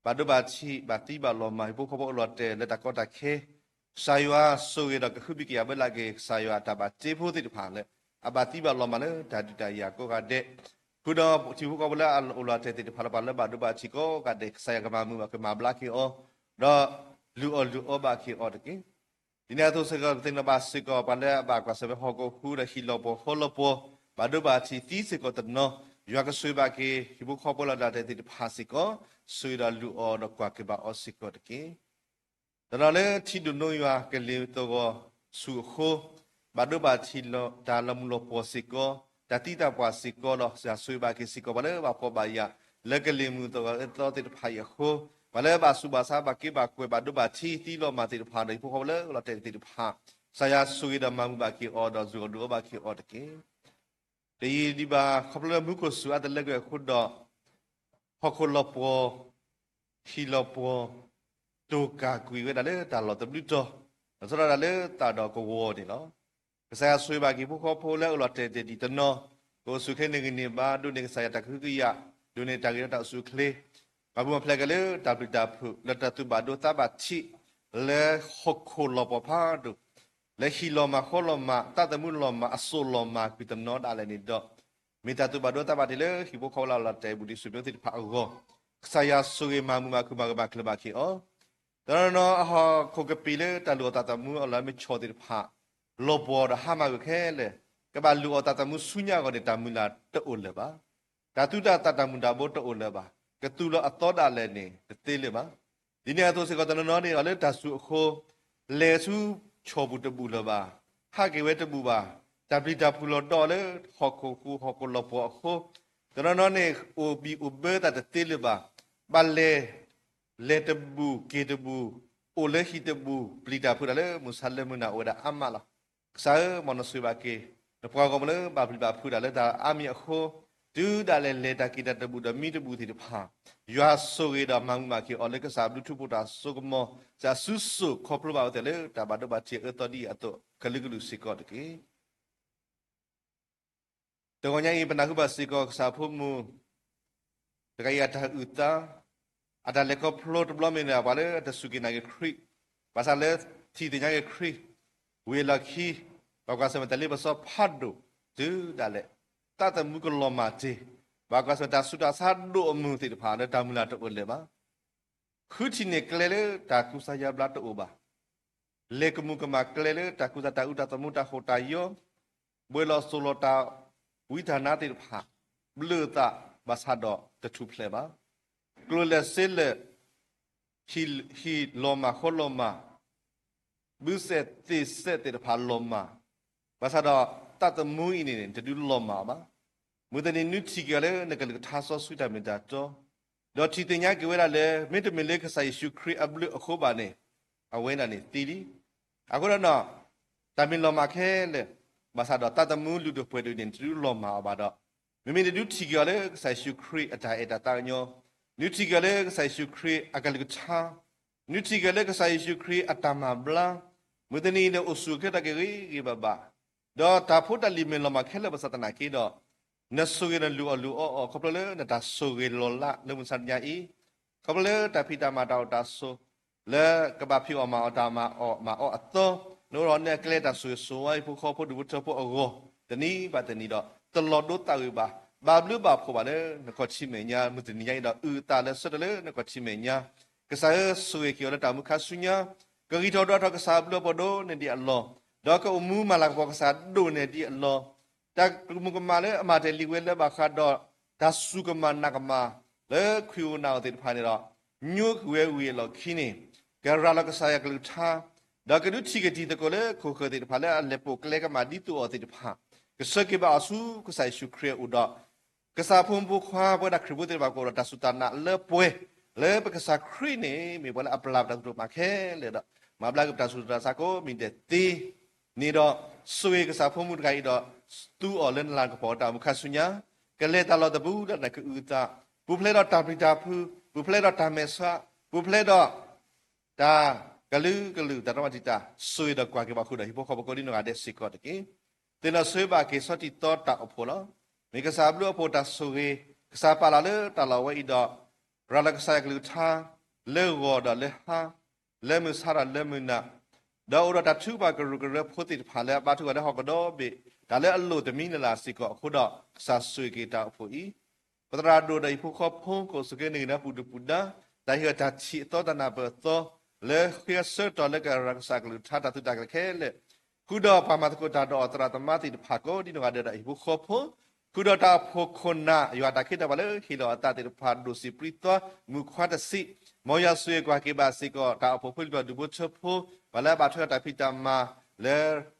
ဘၣ်ဒိဘၣ်ထံး ဘၣ်သံဘၣ်လီၤမၢ် ဟံၣ်ဖိဃီဖိအလီၤတဲာ်လၢတၢ်ကီတၢ်ခဲ, ကစၢ်ယွၤဆိၣ်ဂ့ၤဒီးကဟုဘံၣ်ကယာ်ဘၢလၢ်က့ၤ ကစၢ်ယွၤအတၢ်ဘၣ်တ့ဖိသ့ၣ်တဖၣ်လၢ အဘၣ်သံဘၣ်လီၤမၢ်လၢတၢ်ဒုးတၢ်ယၤကိးဂၤဒဲး, ဃုာ်ဒီးဟံၣ်ဖိဃီဖိလၢအအိၣ်လီၤတဲာ်သ့ၣ်တဖၣ်လၢပှၤလၢဘၣ်ဒိဘၣ်ထံးကိးဂၤဒဲး ကစၢ်ယွၤကမၤမုာ်ဘၣ်ကမၤဘျါက့ၤအီၤ, ဒီးလုၢ်အီၣ်လုၢ်အီဘၣ်က့ၤအီၤတက့ၢ်. ဒ်န့ၣ်အသိးစ့ၢ်ကီး ပသ့ၣ်နီၣ်ဘၣ်စ့ၢ်ကီး ပှၤလၢအဘၣ်ကွၢ်ဆၢၣ်မဲာ်ဟီၣ်ခိၣ်ဟူးဒီးဟံၣ်လီၤပှီၤဃီလီၤပှီၤ ဘၣ်ဒိဘၣ်ထံးသံစ့ၢ်ကီးတနီၤ, ယွၤကဆိၣ်ဂ့ၤဘၣ်က့ၤ ဟံၣ်ဖိဃီဖိလၢအအိၣ်လီၤတဲာ်သ့ၣ်တဖၣ်စ့ၢ်ကီး, ဆိၣ်ဂ့ၤဒီးလုၢ်အီၣ်ဒီးကွၢ်က့ၤဘၣ်အီၤစ့ၢ်ကီးတက့ၢ်. တနီၤလၢထံဒိၣ်နိယွၤကလံၤသဂီၤဆူၣ်အဃိ, ဘၣ်ဒိဘၣ်ထံးတၢ်လီၤမုၢ်လီၤပှီၤစ့ၢ်ကီး, တၢ်သံတၢ်ပှၢ်စ့ၢ်ကီးလီၤ. ကစၢ်ဆိၣ်ဂ့ၤဘၣ်က့ၤစ့ၢ်ကီး ပှၤလၢဘၣ်ဖှီၣ်ဘၣ်ယာ် လၢကလံၤမုၢ်သဂီၤအသီသ့ၣ်တဖၣ်အံၤအဃိ, ပှၤလၢဘၣ်ဆူးဘၣ်ဆါဘၣ်က့ဘၣ်ကွဲးဘၣ်ဒိဘၣ်ထံးသံလီၤမၢ်သ့ၣ်တဖၣ်ဒီး ဟံၣ်ဖိဃီဖိလၢအအိၣ်လီၤတဲာ်သ့ၣ်တဖၣ်, ကစၢ်ယွၤဆိၣ်ဂ့ၤဒီးမၤမုာ်ဘၣ်က့ၤအီၤဒီးလုၢ်အီၣ်လုၢ်အီဘၣ်က့ၤအီၤတက့ၢ်. တယံာ်ဒံးဘၣ် ခီဖျိလၢမူခိၣ်စူၤအါတလၢကွံာ်အဃိဒီး ဟီၣ်ခိၣ်လီၤပှီၢ် ဟံၣ်လီၤပှီၢ် တိၢ်ကၢ်ကွံာ်ဝဲဒၣ်လၢတၢ်လီၢ်သဘျုးတီၤ, ဒီးဆီထီၣ်ဒၣ်လၢသးဒီးကဝီၤန့ၣ်လီၤ. ကစၢ်ယွၤဆိၣ်ဂ့ၤဘၣ်က့ၤဖိဃီဖိလၢအအိၣ်လီၤတဲာ်တဲာ်ဒံးတနီၤ, ကအိၣ်ဆူၣ်ချ့န့ၢ်ဂံၢ်န့ၢ်ဘါ, ဒိးန့ၢ်ကစၢ်ယွၤတၢ်ကဟုကယာ်, ဒိးန့ၢ်တၢ်ဂ့ၤဒီးတၢ်အိၣ်ဆူၣ်အိၣ်ချ့, ပာ်မူပာ်ဖျဲးက့ၤလၢတၢ်ပျံၤတၢ်ဖုး လၢတၢ်သူၣ်ဘၣ်ဒိသးဘၣ်ထံး လၢဟီၣ်ခိၣ်လီၤပှီၢ်ဖးဒိၣ်, လၢဟံၣ်လီၤမၢ်ဃီလီၤမၢ် သးသမူလီၤမၢ် အစိၣ်လီၤမၢ်ကွံာ်တနီၤဒၣ်လဲာ်န့ၣ်ဒီး, မ့ၢ်တၢ်သူၣ်ဘၣ်ဒိသးဘၣ်ထံးလၢဟံၣ်ဖိဃီဖိလၢအလီၤတဲာ်ဘူၣ်ဒံးဆူၣ်မံသ့ၣ်တဖၣ်အဂီၢ်, ကစၢ်ယွၤဆိၣ်ဂ့ၤမၤမုာ်မၤခုၣ်မၤဂၢၢ်မၤကျၢၤဘၣ်က့ၤအီၤ, တနီၤနီၤအဟီၣ်ခိၣ်ကပံာ်လၢတၢ်လုၢ်အီၣ်သးသမူအလီၢ်မ့ၢ်ဆီၣ်သ့ၣ်တဖၣ်, လီၤပှီၢ်ဒီးဟါမၢ်ကွံာ်ခဲလၢာ်, ကဘၣ်လုၢ်အီၣ်သးသမူဆူညါအဂီၢ်န့ၣ် တၢ်မုၢ်လၢ်တအိၣ်လၢၤဘၣ်. တၢ်သူတၢ်သၣ်တၢ်မူၤတၢ်ဘှီတအိၣ်လၢၤဘၣ်. ကသူၣ်လီၤအသီဒၣ်လဲာ်န့ၣ် တသ့လၢၤဘၣ်. ဒ်န့ၣ်အသိးစ့ၢ်ကီးတနီၤနီၤန့ၣ် အီၤလၢတၢ်စူၤအဃိ, လဲၤဆူဆီၣ်ပူၤတဘူၣ်လၢၤဘၣ်, ဟးက့ၤဝဲတဘူၣ်ဘၣ်, တၢ်ပျံၤတၢ်ဖုးလီၤဒီးလၢဟီၣ်ခိၣ်ဃူဟီၣ်ခိၣ်လီၤပှီၢ်အဃိ, တနီၤနီၤန့ၣ် အိၣ်ဘံၣ်အိၣ်ဘၢသးတသ့လၢၤဘၣ်. ဘၣ်လဲၤ လဲၤတဘူၣ်က့ၤတဘူၣ်, အိၣ်လၢဟံၣ်တဘူၣ် ပျံၤတၢ်ဖုးတၢ်လၢမုၢ်ဆါလၢမုၢ်နၤအိၣ်ဝဲဒၣ်အါမးလီၤ. ကစၢ်ဧၢ, မ်နဆိၣ်ဂ့ၤဘၣ်က့ၤ နပှၤဂီၢ်မုၢ်လၢဘၣ်ပျံၤဘၣ်ဖုးတၢ်လၢတၢ်အါမံၤအဃိ, တုၤဒၣ်လဲာ်လဲၤတၢ်က့ၤတၢ်တဘူၣ်ဒီးမံတဘူၣ်သ့ၣ်တဖၣ်, ယွၤဆိၣ်ဂ့ၤဒီးမၤမုာ်မၤက့ၤအီၤလၢကစၢ်ဘျုးထူဖိတၢ်စိကမီၤ, ကစၢ်စုစိာ်ခီဖျိဘၣ်ဝဲသ့ၣ်လၢတၢ်ဘၣ်ဒိဘၣ်ထံးအအၢသီဒ်အံၤအသိး ကလုာ်ကလုာ်စ့ၢ်ကီးတက့ၢ်. တဂီၤညါအံၤ ပနၢ်ဟူဘၣ်စ့ၢ်ကီးကစၢ်ဖိမုၣ် တဂၤအံၤအတၢ်အုၣ်သး, အတၢ်လဲၤခီဖျိတဘျီမ့ၢ်ဒၣ် ပှၤလၢအတစူၢ်က့ၤနာ်က့ၤခရံာ်, ဘၣ်ဆၣ်လၢထံၣ်သ့ၣ်ညါက့ၤခရံာ်, ဝံၤအလီၢ်ခံ, ဘၣ်ကွၢ်ဆၢၣ်မဲာ်တၢ်လ့ပစီဖးဒိၣ်, တုၤဒၣ်လဲာ်, သးသမူကလီၤမၢ်တ့ၢ်, ဘၣ်ကွၢ်ဆၢၣ်မဲာ်တၢ်ဆူးတၢ်ဆါဒိၣ်အမုၢ်သ့ၣ်တဖၣ် လၢတၢ်မုၢ်လၢ်တအိၣ်လၢၤဘၣ်. ဃုထံၣ်န့ၢ်ကျဲလၢတၢ်ကူစါယါဘျါတအိၣ်ဘၣ်. လဲၤကမူၤကမၣ်ကျဲလၢတၢ်ကူစါတၢ်အူတၢ်သးမူတၢ်ဟိၣ်တၢ်ယီ, ဘှဲးလီၤစိၤလီၤတၢ်ဝံတၢ်နါသ့ၣ်တဖၣ်, ဘျုးအသးဘၣ်ဆၣ်ဒီးတထူၣ်ဖျဲးဘၣ်. ကျိၤလဲၢ်စ့လဲၢ်, ဟံၣ်လီၤမၢ်ဃီလီၤမၢ်, ဘုစဲးသ့ၣ်စဲးသ့ၣ်တဖၣ်လီၤမၢ်, ဘၣ်ဆၣ်ဒီးသးသမူအံၤန့ၣ် တဒုးလီၤမၢ်အီၤဘၣ်. မုၢ်တနံၤနုထံၣ်က့ၤအီၤလၢနကလုၢ်ကထါစီဆှံတၢ်မ့ၢ်တၢ်တီ, ဒီးထံၣ်သ့ၣ်ညါက့ၤဝဲဒၣ်လၢ မ့တမ့ၢ်လၢကစၢ်ယ့ၣ်ၡူးခရံာ်အဘျုးအဃိဘၣ်န့ၣ်, အဝဲဒၣ်န့ၣ်သံလံ. အဃိဒီး တၢ်မ့ၢ်လီၤမၢ်ခဲလၢာ်, ဘၣ်ဆၣ်ဒီးသးသမူလုၢ်ဒိၣ်ပှ့ၤဒိၣ်န့ၣ် တဒုးလီၤမၢ်အီၤဘၣ်ဒီး, မ့မ့ၢ်နဒုးထံၣ်က့ၤအီၤလၢကစၢ်ယ့ၣ်ၡူးခရံာ်အတၢ်အဲၣ်တၢ်သးကညီၤ, နဒုးထံၣ်က့ၤအီၤလၢကစၢ်ယ့ၣ်ၡူးခရံာ်အကလုၢ်ကထါ, နဒုးထံၣ်က့ၤအီၤလၢကစၢ်ယ့ၣ်ၡူးခရံာ်အတၢ်မၤဘျါ, မုၢ်တနံၤအံၤန့ၣ် အိၣ်ဆူၣ်အိၣ်ချ့ထီၣ်က့ၤဂ့ၤဂ့ၤဘၣ်ဘၣ်, ဒီးတၢ်ဖိတၢ်လံၤမ့ၢ်လီၤမၢ်ခဲလၢာ်ဘၣ်ဆၣ်သနာ်က့ဒီး, နဆိၣ်ဂ့ၤနလုၢ်အီၣ်လုၢ်အီအီၤ ခီဖျိလၢနတၢ်ဆိၣ်ဂ့ၤလီၤလးလၢမုၢ်ဆါတနံၤအံၤ, ခီဖျိလၢတၢ်ဖံးတၢ်မၤတၢ်အိၣ်တၢ်ဆိး လၢကဘၣ်ဖံးအီၣ်မၤအီၣ်တၢ်မၤအီၣ်မၤအီအသီ, နအိၣ်ဒီးနဲၣ်ကျဲတၢ်ဆိၣ်ဂ့ၤဆိၣ်ဝါဟံၣ်ဖိဃီဖိဒူၣ်ဖိထၢဖိအဂီၢ်, တနံၤဘၣ်တနံၤဒီး တလီၤဒိသးဝံၤဘၣ်, ဘၣ်ဘျုးဘၣ်ဖှိၣ်ဘၣ်လၢနခီၣ်ထံးမဲာ်ညါ မုၢ်တနံၤညါအံၤဒီး အုၣ်အသးလၢဆၢထၢၣ်လၢနခီၣ်ထံးမဲာ်ညါ, ကစၢ်ဧၢ ဆိၣ်ဂ့ၤက့ၤအီၤလၢတၢ်မူခါဆူညါ, ကဂံၢ်ထီၣ်ဒွးထီၣ်ကစၢ်အဘျုးအဖှိၣ်ဒိၣ်န့ၢ်ဒံးအလီၢ်, ဒီးကအိၣ်မူမၤလၤကပီၤကစၢ်ဒိၣ်န့ၢ်ဒံးအလီၢ်, တၢ်ကမူၤကမၣ်လၢအမၤတ့ၢ်လံဝဲလၢဘၣ်ဃးဒီး တၢ်စူၢ်ကမၣ်နာ်ကမၣ် လၢခွံၣ်ဧိၤနၢ်ဧိၤသ့ၣ်တဖၣ်န့ၣ်ဒီး, ညိကွံာ်ဝဲဝံၤအလီၢ်ခံန့ၣ်, ကရၤလီၤကစၢ်ယွၤကလုၢ်ကထါ, ဒီးကဒုးထံၣ်က့ၤတံၤသကိးလၢခိၣ်ဃၢၤသ့ၣ်တဖၣ်လၢအလဲၤပိာ်ကျဲကမၤဒ်သိးအီၤသ့ၣ်တဖၣ်, ကဆှၢက့ၤဘၣ်အီၤဆူကစၢ်ယ့ၣ်ၡူးခရံာ်အအိၣ်ဒီး ကစၢ်ဖိမုၣ်ဖိခွါ ပဝဲဒၣ်ခရံာ်ဖိသ့ၣ်တဖၣ်ကအိၣ်ဒီးတၢ်စူၢ်တၢ်နာ်လၢပှဲၤ, လၢပကစၢ်ခရံာ်န့ၣ် မ့ၢ်ပှၤလၢအပျၢ်ပတၢ်သရူးမးခဲလၢာ်ဒီး, မၤဘျါက့ၤပတၢ်ဆူးတၢ်ဆါကိးမံၤဒဲးသ့န့ၣ်ဒီး, ဆိၣ်ဂ့ၤကစၢ်ဖိမုၣ်တဂၤအံၤဒီး, သူအီၤလၢနလၤကပီၤတၢ်အိၣ်မူခါဆူညါ, ကလဲၤတၢ်လီၤသဘျုးဒီးနကအုၣ်အသး, ပူၤဖျဲးဒီးတၢ်ပျံၤတၢ်ဖုး, ပူၤဖျဲးဒီးတၢ်မဲာ်ဆှး, ပူၤဖျဲးဒီး တၢ်ကလုာ်ကလုာ်တၢ်တမၤတံာ်တာ် ဆိၣ်ဂ့ၤဒီးကွၢ်က့ၤဘၣ်ဃုာ်ဒီးဟံၣ်ဖိဃီဖိကိးဒံနီၢ်ဂၤဒဲးစ့ၢ်ကီးတက့ၢ်. သ့ၣ်နီၣ်ဆိၣ်ဂ့ၤဘၣ်က့ၤဆီၣ်တံၢ်သီတၢ်အိၣ်ဖှိၣ်လီၤ. မ့ၢ်ကစၢ်အဘျုးအဖှိၣ်တၢ်ဆိၣ်ဂ့ၤ, ကစၢ်ပာ်လီၤလၢတၢ်လီၢ်ဝဲအံၤဒီး, ရၤလီၤကစၢ်ယွၤကလုၢ်ကထါ, လၢဂီၤဒီးလၢဟါ, လၢမုၢ်ဆါဒီးလၢမုၢ်နၤ, ဒီးအိၣ်ဒီးတၢ်ထုကဖၣ်ကရူၢ်ကရၢဖိသ့ၣ်တဖၣ်လၢအဘါထုကဖၣ်လၢဟီၣ်ကဒီးဘ့ၣ်, တၢ်လၢအလိၣ်တမံၤလၢ်လၢ်စ့ၢ်ကီးအဃိဒီး ကစၢ်ဆိၣ်ဂ့ၤက့ၤတၢ်အိၣ်ဖှိၣ်အံၤ ပသရၣ်ဒိၣ်ဒီးဟံၣ်ဖိဃီဖိ ကအိၣ်ဆူၣ်ချ့န့ၢ်ဂံၢ်န့ၢ်ပူၤဒုၣ်ပူၤဒါ, တၢ်ဟ့ၣ်အီၤတၢ်ထံၣ်အသီတၢ်နၢ်ပၢၢ်အသီ, လၢဃ့အဆၢကတီၢ်လၢကရၤလီၤကစၢ်ကလုၢ်ကထါတၢ်သုးတၢ်ကျဲၤခဲလၢာ်, ဃုာ်ဒီးပှၤမၤသကိးတၢ်ဒီးသရၣ်သမါသ့ၣ်တဖၣ်ကိးဒံနီၢ်ဂၤဒဲးဒီးဟံၣ်ဖိဃီဖိ, ဃုာ်ဒီးတၢ်အိၣ်ဖှိၣ်ခိၣ်နၢ်ယွၤတၢ်ခ့တၢ်ပှၤလၢဟ့ၣ်လီၤအသးသ့ၣ်တဖၣ်ဒိၣ်စံးပြံသွါမူခွါတစံး, မ်ယွၤဆိၣ်ဂ့ၤကွၢ်က့ၤဘၣ်စ့ၢ်ကီးတၢ်အိၣ်ဖှိၣ်ဖိလံၤပျီဒူၣ်ဖိထၢဖိ, ပှၤလၢအဘၣ်ထွဲဒီးတၢ်ဖံးတၢ်မၤ, လၢ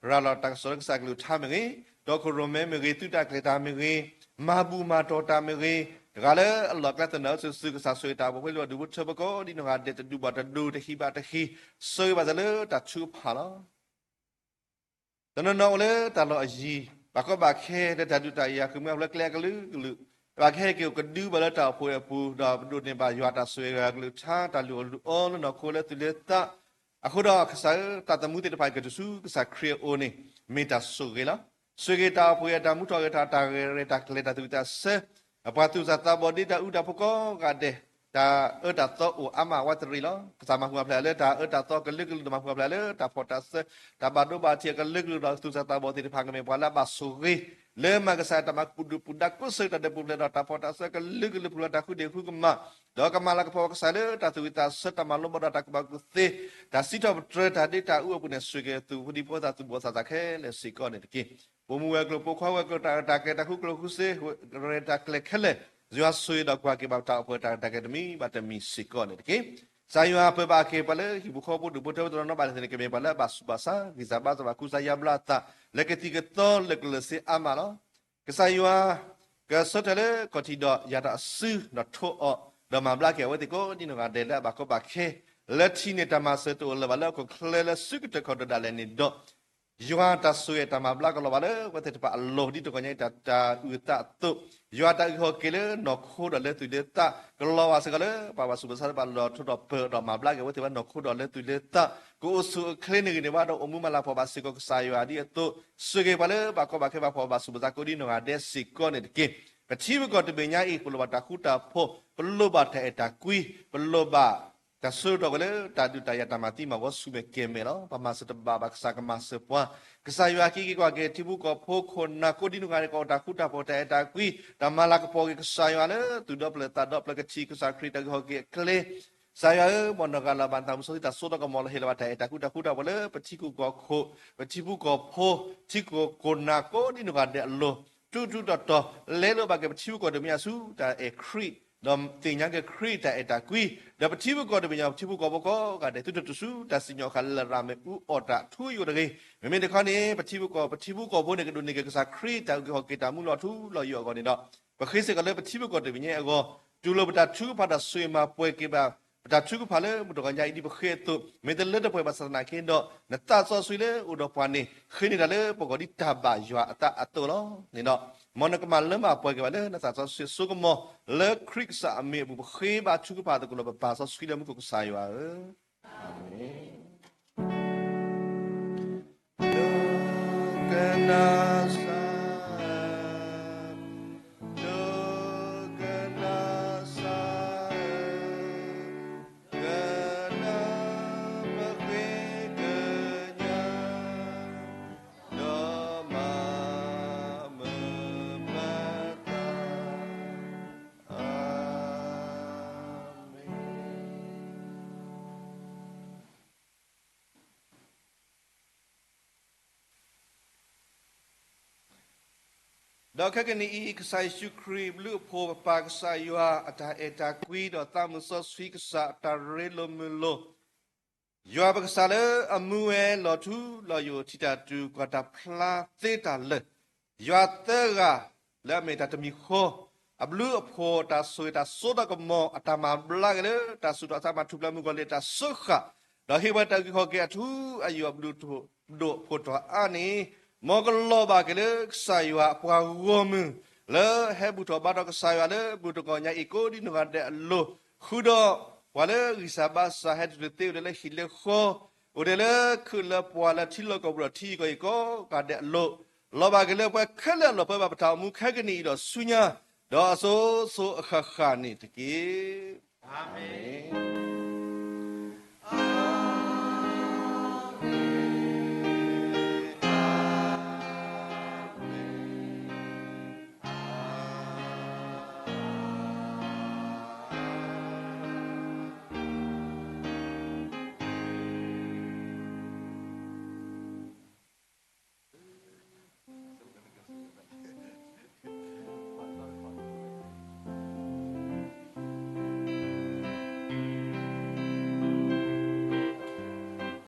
ရၤလီၤတၢ်ကစီၣ်လၢကစၢ်ကလုၢ်ကထါမ့ၢ်ဂ့ၤ, တီခိၣ်ရိၣ်မဲမ့ၢ်ဂ့ၤ, သုးတၢ်ကျဲၤတၢ်မ့ၢ်ဂ့ၤ, မၤဘူၣ်မၤတီၢ်တၢ်မ့ၢ်ဂ့ၤ, တဂၤလၢအလီၢ်ကျဲသနၢၣ်အစုစု ကစၢ်ဆိၣ်ဂ့ၤတၢ်အိၣ်ဖှိၣ်ဖိလံၤပျီဒူၣ်ဖိထၢဖိကိးဒံနီၢ်ဂၤဒဲးတဒူၣ်ဘၣ်တဒူၣ်တဟံၣ်ဘၣ်တဟံၣ်, ဆိၣ်ဂ့ၤဘၣ်စ့ၢ်လၢတၢ်ထုကဖၣ်လီၤ. တနီၤနီၤအိၣ်လၢတၢ်လီၢ်အယံၤ, ဘၣ်ကီဘၣ်ခဲလၢတၢ်ဒုးတၢ်ယၤဃုာ်မှံဟးဖျိးကျဲအကလုာ်ကလုာ်, ဘၣ်ကဟဲက့ၤအိၣ်ကဒုဘၣ်လၢတၢ်အိၣ်ဖှိၣ်အပူၤ ဒီးပဒိးန့ၢ်ဘၣ်ယွၤတၢ်ဆိၣ်ဂ့ၤအကလုၢ်ကထါ တၢ်လုၢ်အီၣ်လုၢ်အီလၢနီၢ်ခိလၢသူၣ်လၢသး အဃိဒီးကစၢ်ဧၢ, သးသမူသ့ၣ်တဖၣ်ကတုၤဆူကစၢ်ခရံာ်အအိၣ်န့ၣ် မ့ၢ်တၢ်ဆိၣ်ဂ့ၤလီၤ. ဆိၣ်ဂ့ၤတၢ်အိၣ်ဖှိၣ်အတၢ်မူထီၣ်ဂဲၤထီၣ် တၢ်ရဲၣ်တၢ်ကျဲၤ တၢ်သူၣ်ဝံၣ်သးဆၢ, အပှၤသူၣ်စၢ်သးဘီၣ်ဒ့တၢ်အူတၢ်ဖိကိးဂၤဒဲး, တၢ်အၢတၢ်သီအိၣ်အါမးဝဲတရံးလီၤ. ကစၢ်မၤဟူးမၤဖျဲးလၢတၢ်အၢတၢ်သီကလုာ်ကလုာ် ဒီးမၤဟူးမၤဖျဲးလၢတၢ်ဖှီၣ်တၢ်စၢ တၢ်ဘၣ်ဒိဘၣ်ထံးအကလုာ်ကလုာ်ဒီး သူၣ်စၢ်သးဘီၣ်သ့ၣ်တဖၣ် ကမ့ၢ်ပှၤလၢအဘၣ်ဆိၣ်ဂ့ၤ လၢမၤကစၢ်တၢ်မၤပူၤဒုၣ်ပူၤဒါ ကိးဆၢကတီၢ်ဒဲးပူၤဖျဲးဒီးတၢ်ဖှီၣ်တၢ်စၢကလုာ်ကလုာ် ပူၤဖျဲးတၢ်ဃုဒ့ၣ်ဃုကမၣ်, ဒီးကမၤလၤကပီၤကစၢ်လၢတၢ်သူၣ်ဝံၣ်သးဆၢ တၢ်မၤလိဘၣ်ဒီးတၢ်ကူၣ်ဘၣ်ကူၣ်သ့, တၢ်စံးထီၣ်ပတြၢၤတၢ်ဒ့တၢ်အူအပူၤန့ၣ် ဆိၣ်ဂ့ၤသုးဖိဒံဖိသၣ်သူၣ်ဘီၣ်သးစၢ်ခဲလၢာ်စ့ၢ်ကီးန့ၣ်တက့ၢ်. ပိာ်မုၣ်ဝဲၤကျိၤ ပိာ်ခွါဝဲၤကျိၤ တၢ်ရဲၣ်တၢ်ကျဲၤ တၢ်ဃုကျိၤဃုစ့ ရဲၣ်တၢ်ကျဲၤခဲလၢာ် ယွၤဆိၣ်ဂ့ၤဒီးကွၢ်က့ၤဘၣ်တၢ်အိၣ်ဖှိၣ်တၢ်ရဲၣ်တၢ်ကျဲၤတမံၤဘၣ်တမံၤစ့ၢ်ကီးန့ၣ်တက့ၢ်. ကစၢ်ယွၤပၢဘၣ်က့ၤပှၤလၢဟံၣ်ပူၤဃီပူၤ ဒူၣ်ဖိထၢဖိတနီၤနီၤဘၣ်သ့ၣ်သ့ၣ်န့ၣ် ကမ့ၢ်ပှၤလၢအဘၣ်ဆူးဘၣ်ဆါ ဂံၢ်စၢ်ဘါစၢ် ဘၣ်ကူစါယါဘျါအသး လၢကသံၣ်ကသီလၢကလၢာ်စ့အါမးလီၤ. ကစၢ်ယွၤ ကဆၢထၢၣ်လၢခီၣ်ထံးဒီးယၤတၢ်အစု ဒီးထိးအီၤ ဒီးမၤဘျါက့ၤအဝဲသ့ၣ်ကိးဒံနီၢ်ဂၤဒဲးလၢအဘၣ်ကီဘၣ်ခဲ လၢထံးန့ၢ်တၢ်မၤစၢၤတအိၣ်လၢၤဘၣ်လၢဟီၣ်ခိၣ်ချၢလၢစုကတၢၢ်ခီၣ်ဒိၣ်ဒၣ်လဲာ်န့ၣ်ဒီး ယွၤတၢ်ဆိၣ်ဂ့ၤတၢ်မၤဘျါကလီၤဘၣ်လၢအဝဲသ့ၣ်တဖၣ်အလိၤ ဒ်တဂီၤညါအံၤတၢ်အုၣ်အသးအသိး, ယွၤတၢ်အုၣ်ဟီၣ်က့ၤလၢနီၢ်ခိဒီးလၢသူၣ်လၢသး ကလီၤဘၣ်စ့ၢ်ကီးလၢပှၤဘၣ်ဆူးဘၣ်ဆါလၢဘၣ်လီၤထိးဒီးပၢၤဒီးမၤဘျါက့ၤအဝဲသ့ၣ်ဝဲနီၢ်ခိဒီးလၢသူၣ်လၢသး ကအိၣ်ဆူၣ်အိၣ်ချ့န့ၢ်ဂံၢ်န့ၢ်ဘါဒီးအိၣ်မူမၤလၤကပီၤဘၣ်စ့ၢ်ကီးကစၢ်ယွၤဒ်အသိး, ဆိၣ်ဂ့ၤပှၤလၢဘၣ်ကီဘၣ်ခဲဘၣ်ဖှီၣ်ဘၣ်ဆူးဘၣ်ဆါကိးဒံနီၢ်ဂၤဒဲးစ့ၢ်ကီးန့ၣ်တက့ၢ်. ပထံပကီၢ်တဘ့ၣ်ညါအံၤ ပလိၣ်ဘၣ်တၢ်ဃူတၢ်ဖိး, ပလိၣ်ဘၣ်တၢ်အဲၣ်တၢ်ကွံ, ပလိၣ်ဘၣ် တၢ်ဆၢကတီၢ်ဝဲလၢတၢ်ဒုးတၢ်ယၤတၢ်မၤသံမၤဝီဆူၣ်မဲာ်ကဲၤမဲာ်လီၤ. ပမၤစၢၤတဘၣ်ဘၣ် ကစၢ်ကမၤစၢၤပှၤ, ကစၢ်ယွၤက့ၤက့ၤကွၢ်က့ၤထံဖိကီၢ်ဖိခိၣ်နၢ်ကိးဒံနီၢ်ဂၤဒဲး ကအိၣ်တၢ်ဃူတၢ်ဖိးတၢ်အဲၣ်တၢ်ကွံ, တၢ်မၤလၤကပီၤက့ၤကစၢ်ယွၤလၢသူၣ်ဒီဖျၢၣ်သးဒီဖျၢၣ် ကထံၣ်ကစၢ်ခရံာ်တၢ်အုၣ်ဟီၣ်က့ၤအကျဲ ကစၢ်ယွၤဧၢ, မ်နဂၤလၢ်ဘၣ်နသးမုၢ်စီဆှံတၢ်စိတၢ်ကမီၤလၢဟ့ၣ်လီၤဘၣ်တၢ်အဲၣ်တၢ်ကွံတၢ်ဃူတၢ်ဖိးလၢပထံကူကီၢ်ခိၣ် ပထံဖိကီၢ်ဖိ ထံခိၣ်ခိၣ်နၢ်ကိးဒံနီၢ်ဂၤဒဲးအလိၤ ထူးထူးတီၤတီၤ လဲလိာ်ဘၣ်က့ၤပထံဖိကီၢ်တဘ့ၣ်ညါဆူတၢ်အဲၣ်ခရံာ် ဒီးသ့ၣ်ညါက့ၤခရံာ်တၢ်အဲၣ်တၢ်ကွံ, ဒီးပထံဖိကီၢ်တဘ့ၣ်ညါ ပထံဖိကီၢ်ဖိကိးဂၤဒဲး သုတတုၤဆူတၢ်စံၣ်ညီၣ်ဃာ်လၢလရာ်မ့ၣ်အူအီၣ်တၢ်ထူယိာ်တဂ့ၤ. မ့မ့ၢ်တခီန့ၣ် ပထံဖိကီၢ် ပထံဖိကီၢ်ဖိန့ၣ် ကဒိးန့ၢ်က့ၤကစၢ်ခရံာ်တၢ်အုၣ်က့ၤခီၣ်က့ၤတၢ်မူလီၤထူလီၤယိာ်အဂီၢ်န့ၣ်ဒီး ပဃ့စ့ၢ်ကီးလၢပထံဖိကီၢ်တဘ့ၣ်ညါအဂီၢ် တူၢ်လိာ်ပတၢ်ထုကဖၣ်ဒီးဆိၣ်ဂ့ၤမၤပှဲၤက့ၤဘၣ် ပတၢ်ထုကဖၣ်လၢမုၢ်တဂီၤညါအံၤဒ်ပဃ့အသိး မ့ၢ်တလၢတပှဲၤဘၣ်ဆၣ်သနာ်က့ဒီး နသးစီဆှံလၢအိၣ်ဒီးပှၤန့ၣ် ဃ့န့ၢ်တၢ်လၢပဂီၢ်ဒ်တၢ်ဘၣ်ယွၤအသးအသိးလီၤန့ၣ်ဒီး မ်နကမၤလၢမၤပှဲၤက့ၤဘၣ်လၢနသးစီဆှံအစိကမီၤ လၢခရံာ်ကစၢ်အမံၤအပူၤ ပဃ့ဘါထုကဖၣ်သကိးလီၤ ပပၢ်စီဆှံလၢမူခိၣ်ကစၢ်ယွၤဧၢ, အၤမ့ၣ်. ဒိကနၣ်စၢ်, ဒိကနၣ်စၢ်ဧၢ, ကနၣ်ပဃ့ကညး, ဒီးမၤမုာ်ပသး, အၤမ့ၣ်. ဒီးခဲကနံၣ်အံၤ ကစၢ်ယ့ၣ်ၡူးခရံာ်ဘျုးအဖှိၣ် ပပၢ်ကစၢ်ယွၤအတၢ်အဲၣ်တၢ်ကွံ ဒီးသးမုၢ်စီဆှံကစၢ်အတၢ်ရ့လိာ်မုာ်လိာ် ယွၤပကစၢ်လၢအမူဝဲလီၤထူလီၤယိာ် ထံၣ်တၢ်တုၤကွၢ်တၢ်ဖျါသ့တၢ်လၢာ်, ယွၤသၢဂၤလၢအမ့ၢ်တၢ်တမံၤဃီ, အဘျုးအဖှိၣ် တၢ်ဆိၣ်ဂ့ၤတၢ်စိတၢ်ကမီၤ အတၢ်မၤဘျါက့ၤလၢတၢ်စူၢ်တၢ်သး မၤထူၣ်ဖျဲးမုၣ်ကီၤလံၢ်အတၢ်စၢဃာ်, ဒီးဟ့ၣ်ဝဲတၢ်အုၣ်က့ၤခီၣ်က့ၤအထူအယိာ် အဘျုးဒိၣ်ဖှိၣ်ထီၣ်အါန့ၣ်, မ်ကလီၤဘၣ်က့ၤလၢကစၢ်ယွၤအပှၤဂီၢ်မုၢ် လၢဟဲဘူၣ်ထီၣ်ဘါထီၣ်ကစၢ်ယွၤလၢမုၢ်တဂီၤညါအံၤ ကိးဒံနီၢ်ဂၤဒဲးအလိၤ, ဃုာ်ဒီးပှၤလၢဂံၢ်စၢ်ဘါစၢ် ဟဲတတုၤသ့ အိၣ်ဒဲးလၢဟံၣ်လၢဃီ, အိၣ်ဒဲးလၢခုးလၢပှၢ် လၢထံလီၢ်ကီၢ်ပူၤဒီးထံဂုၤကီၢ်ဂၤကိးဂၤဒဲးအလိၤ, လီၤဘၣ်က့ၤလၢပှၤခဲလၢာ်အလီၢ် ပၢဘၣ်ပတၢ်အိၣ်မူခဲကနံၣ်အံၤဒီးဆူညါ, ဒီးအစိၤစိၤအဃၣ်ဃၣ်န့ၣ်တက့ၢ်. အၤမ့ၣ်.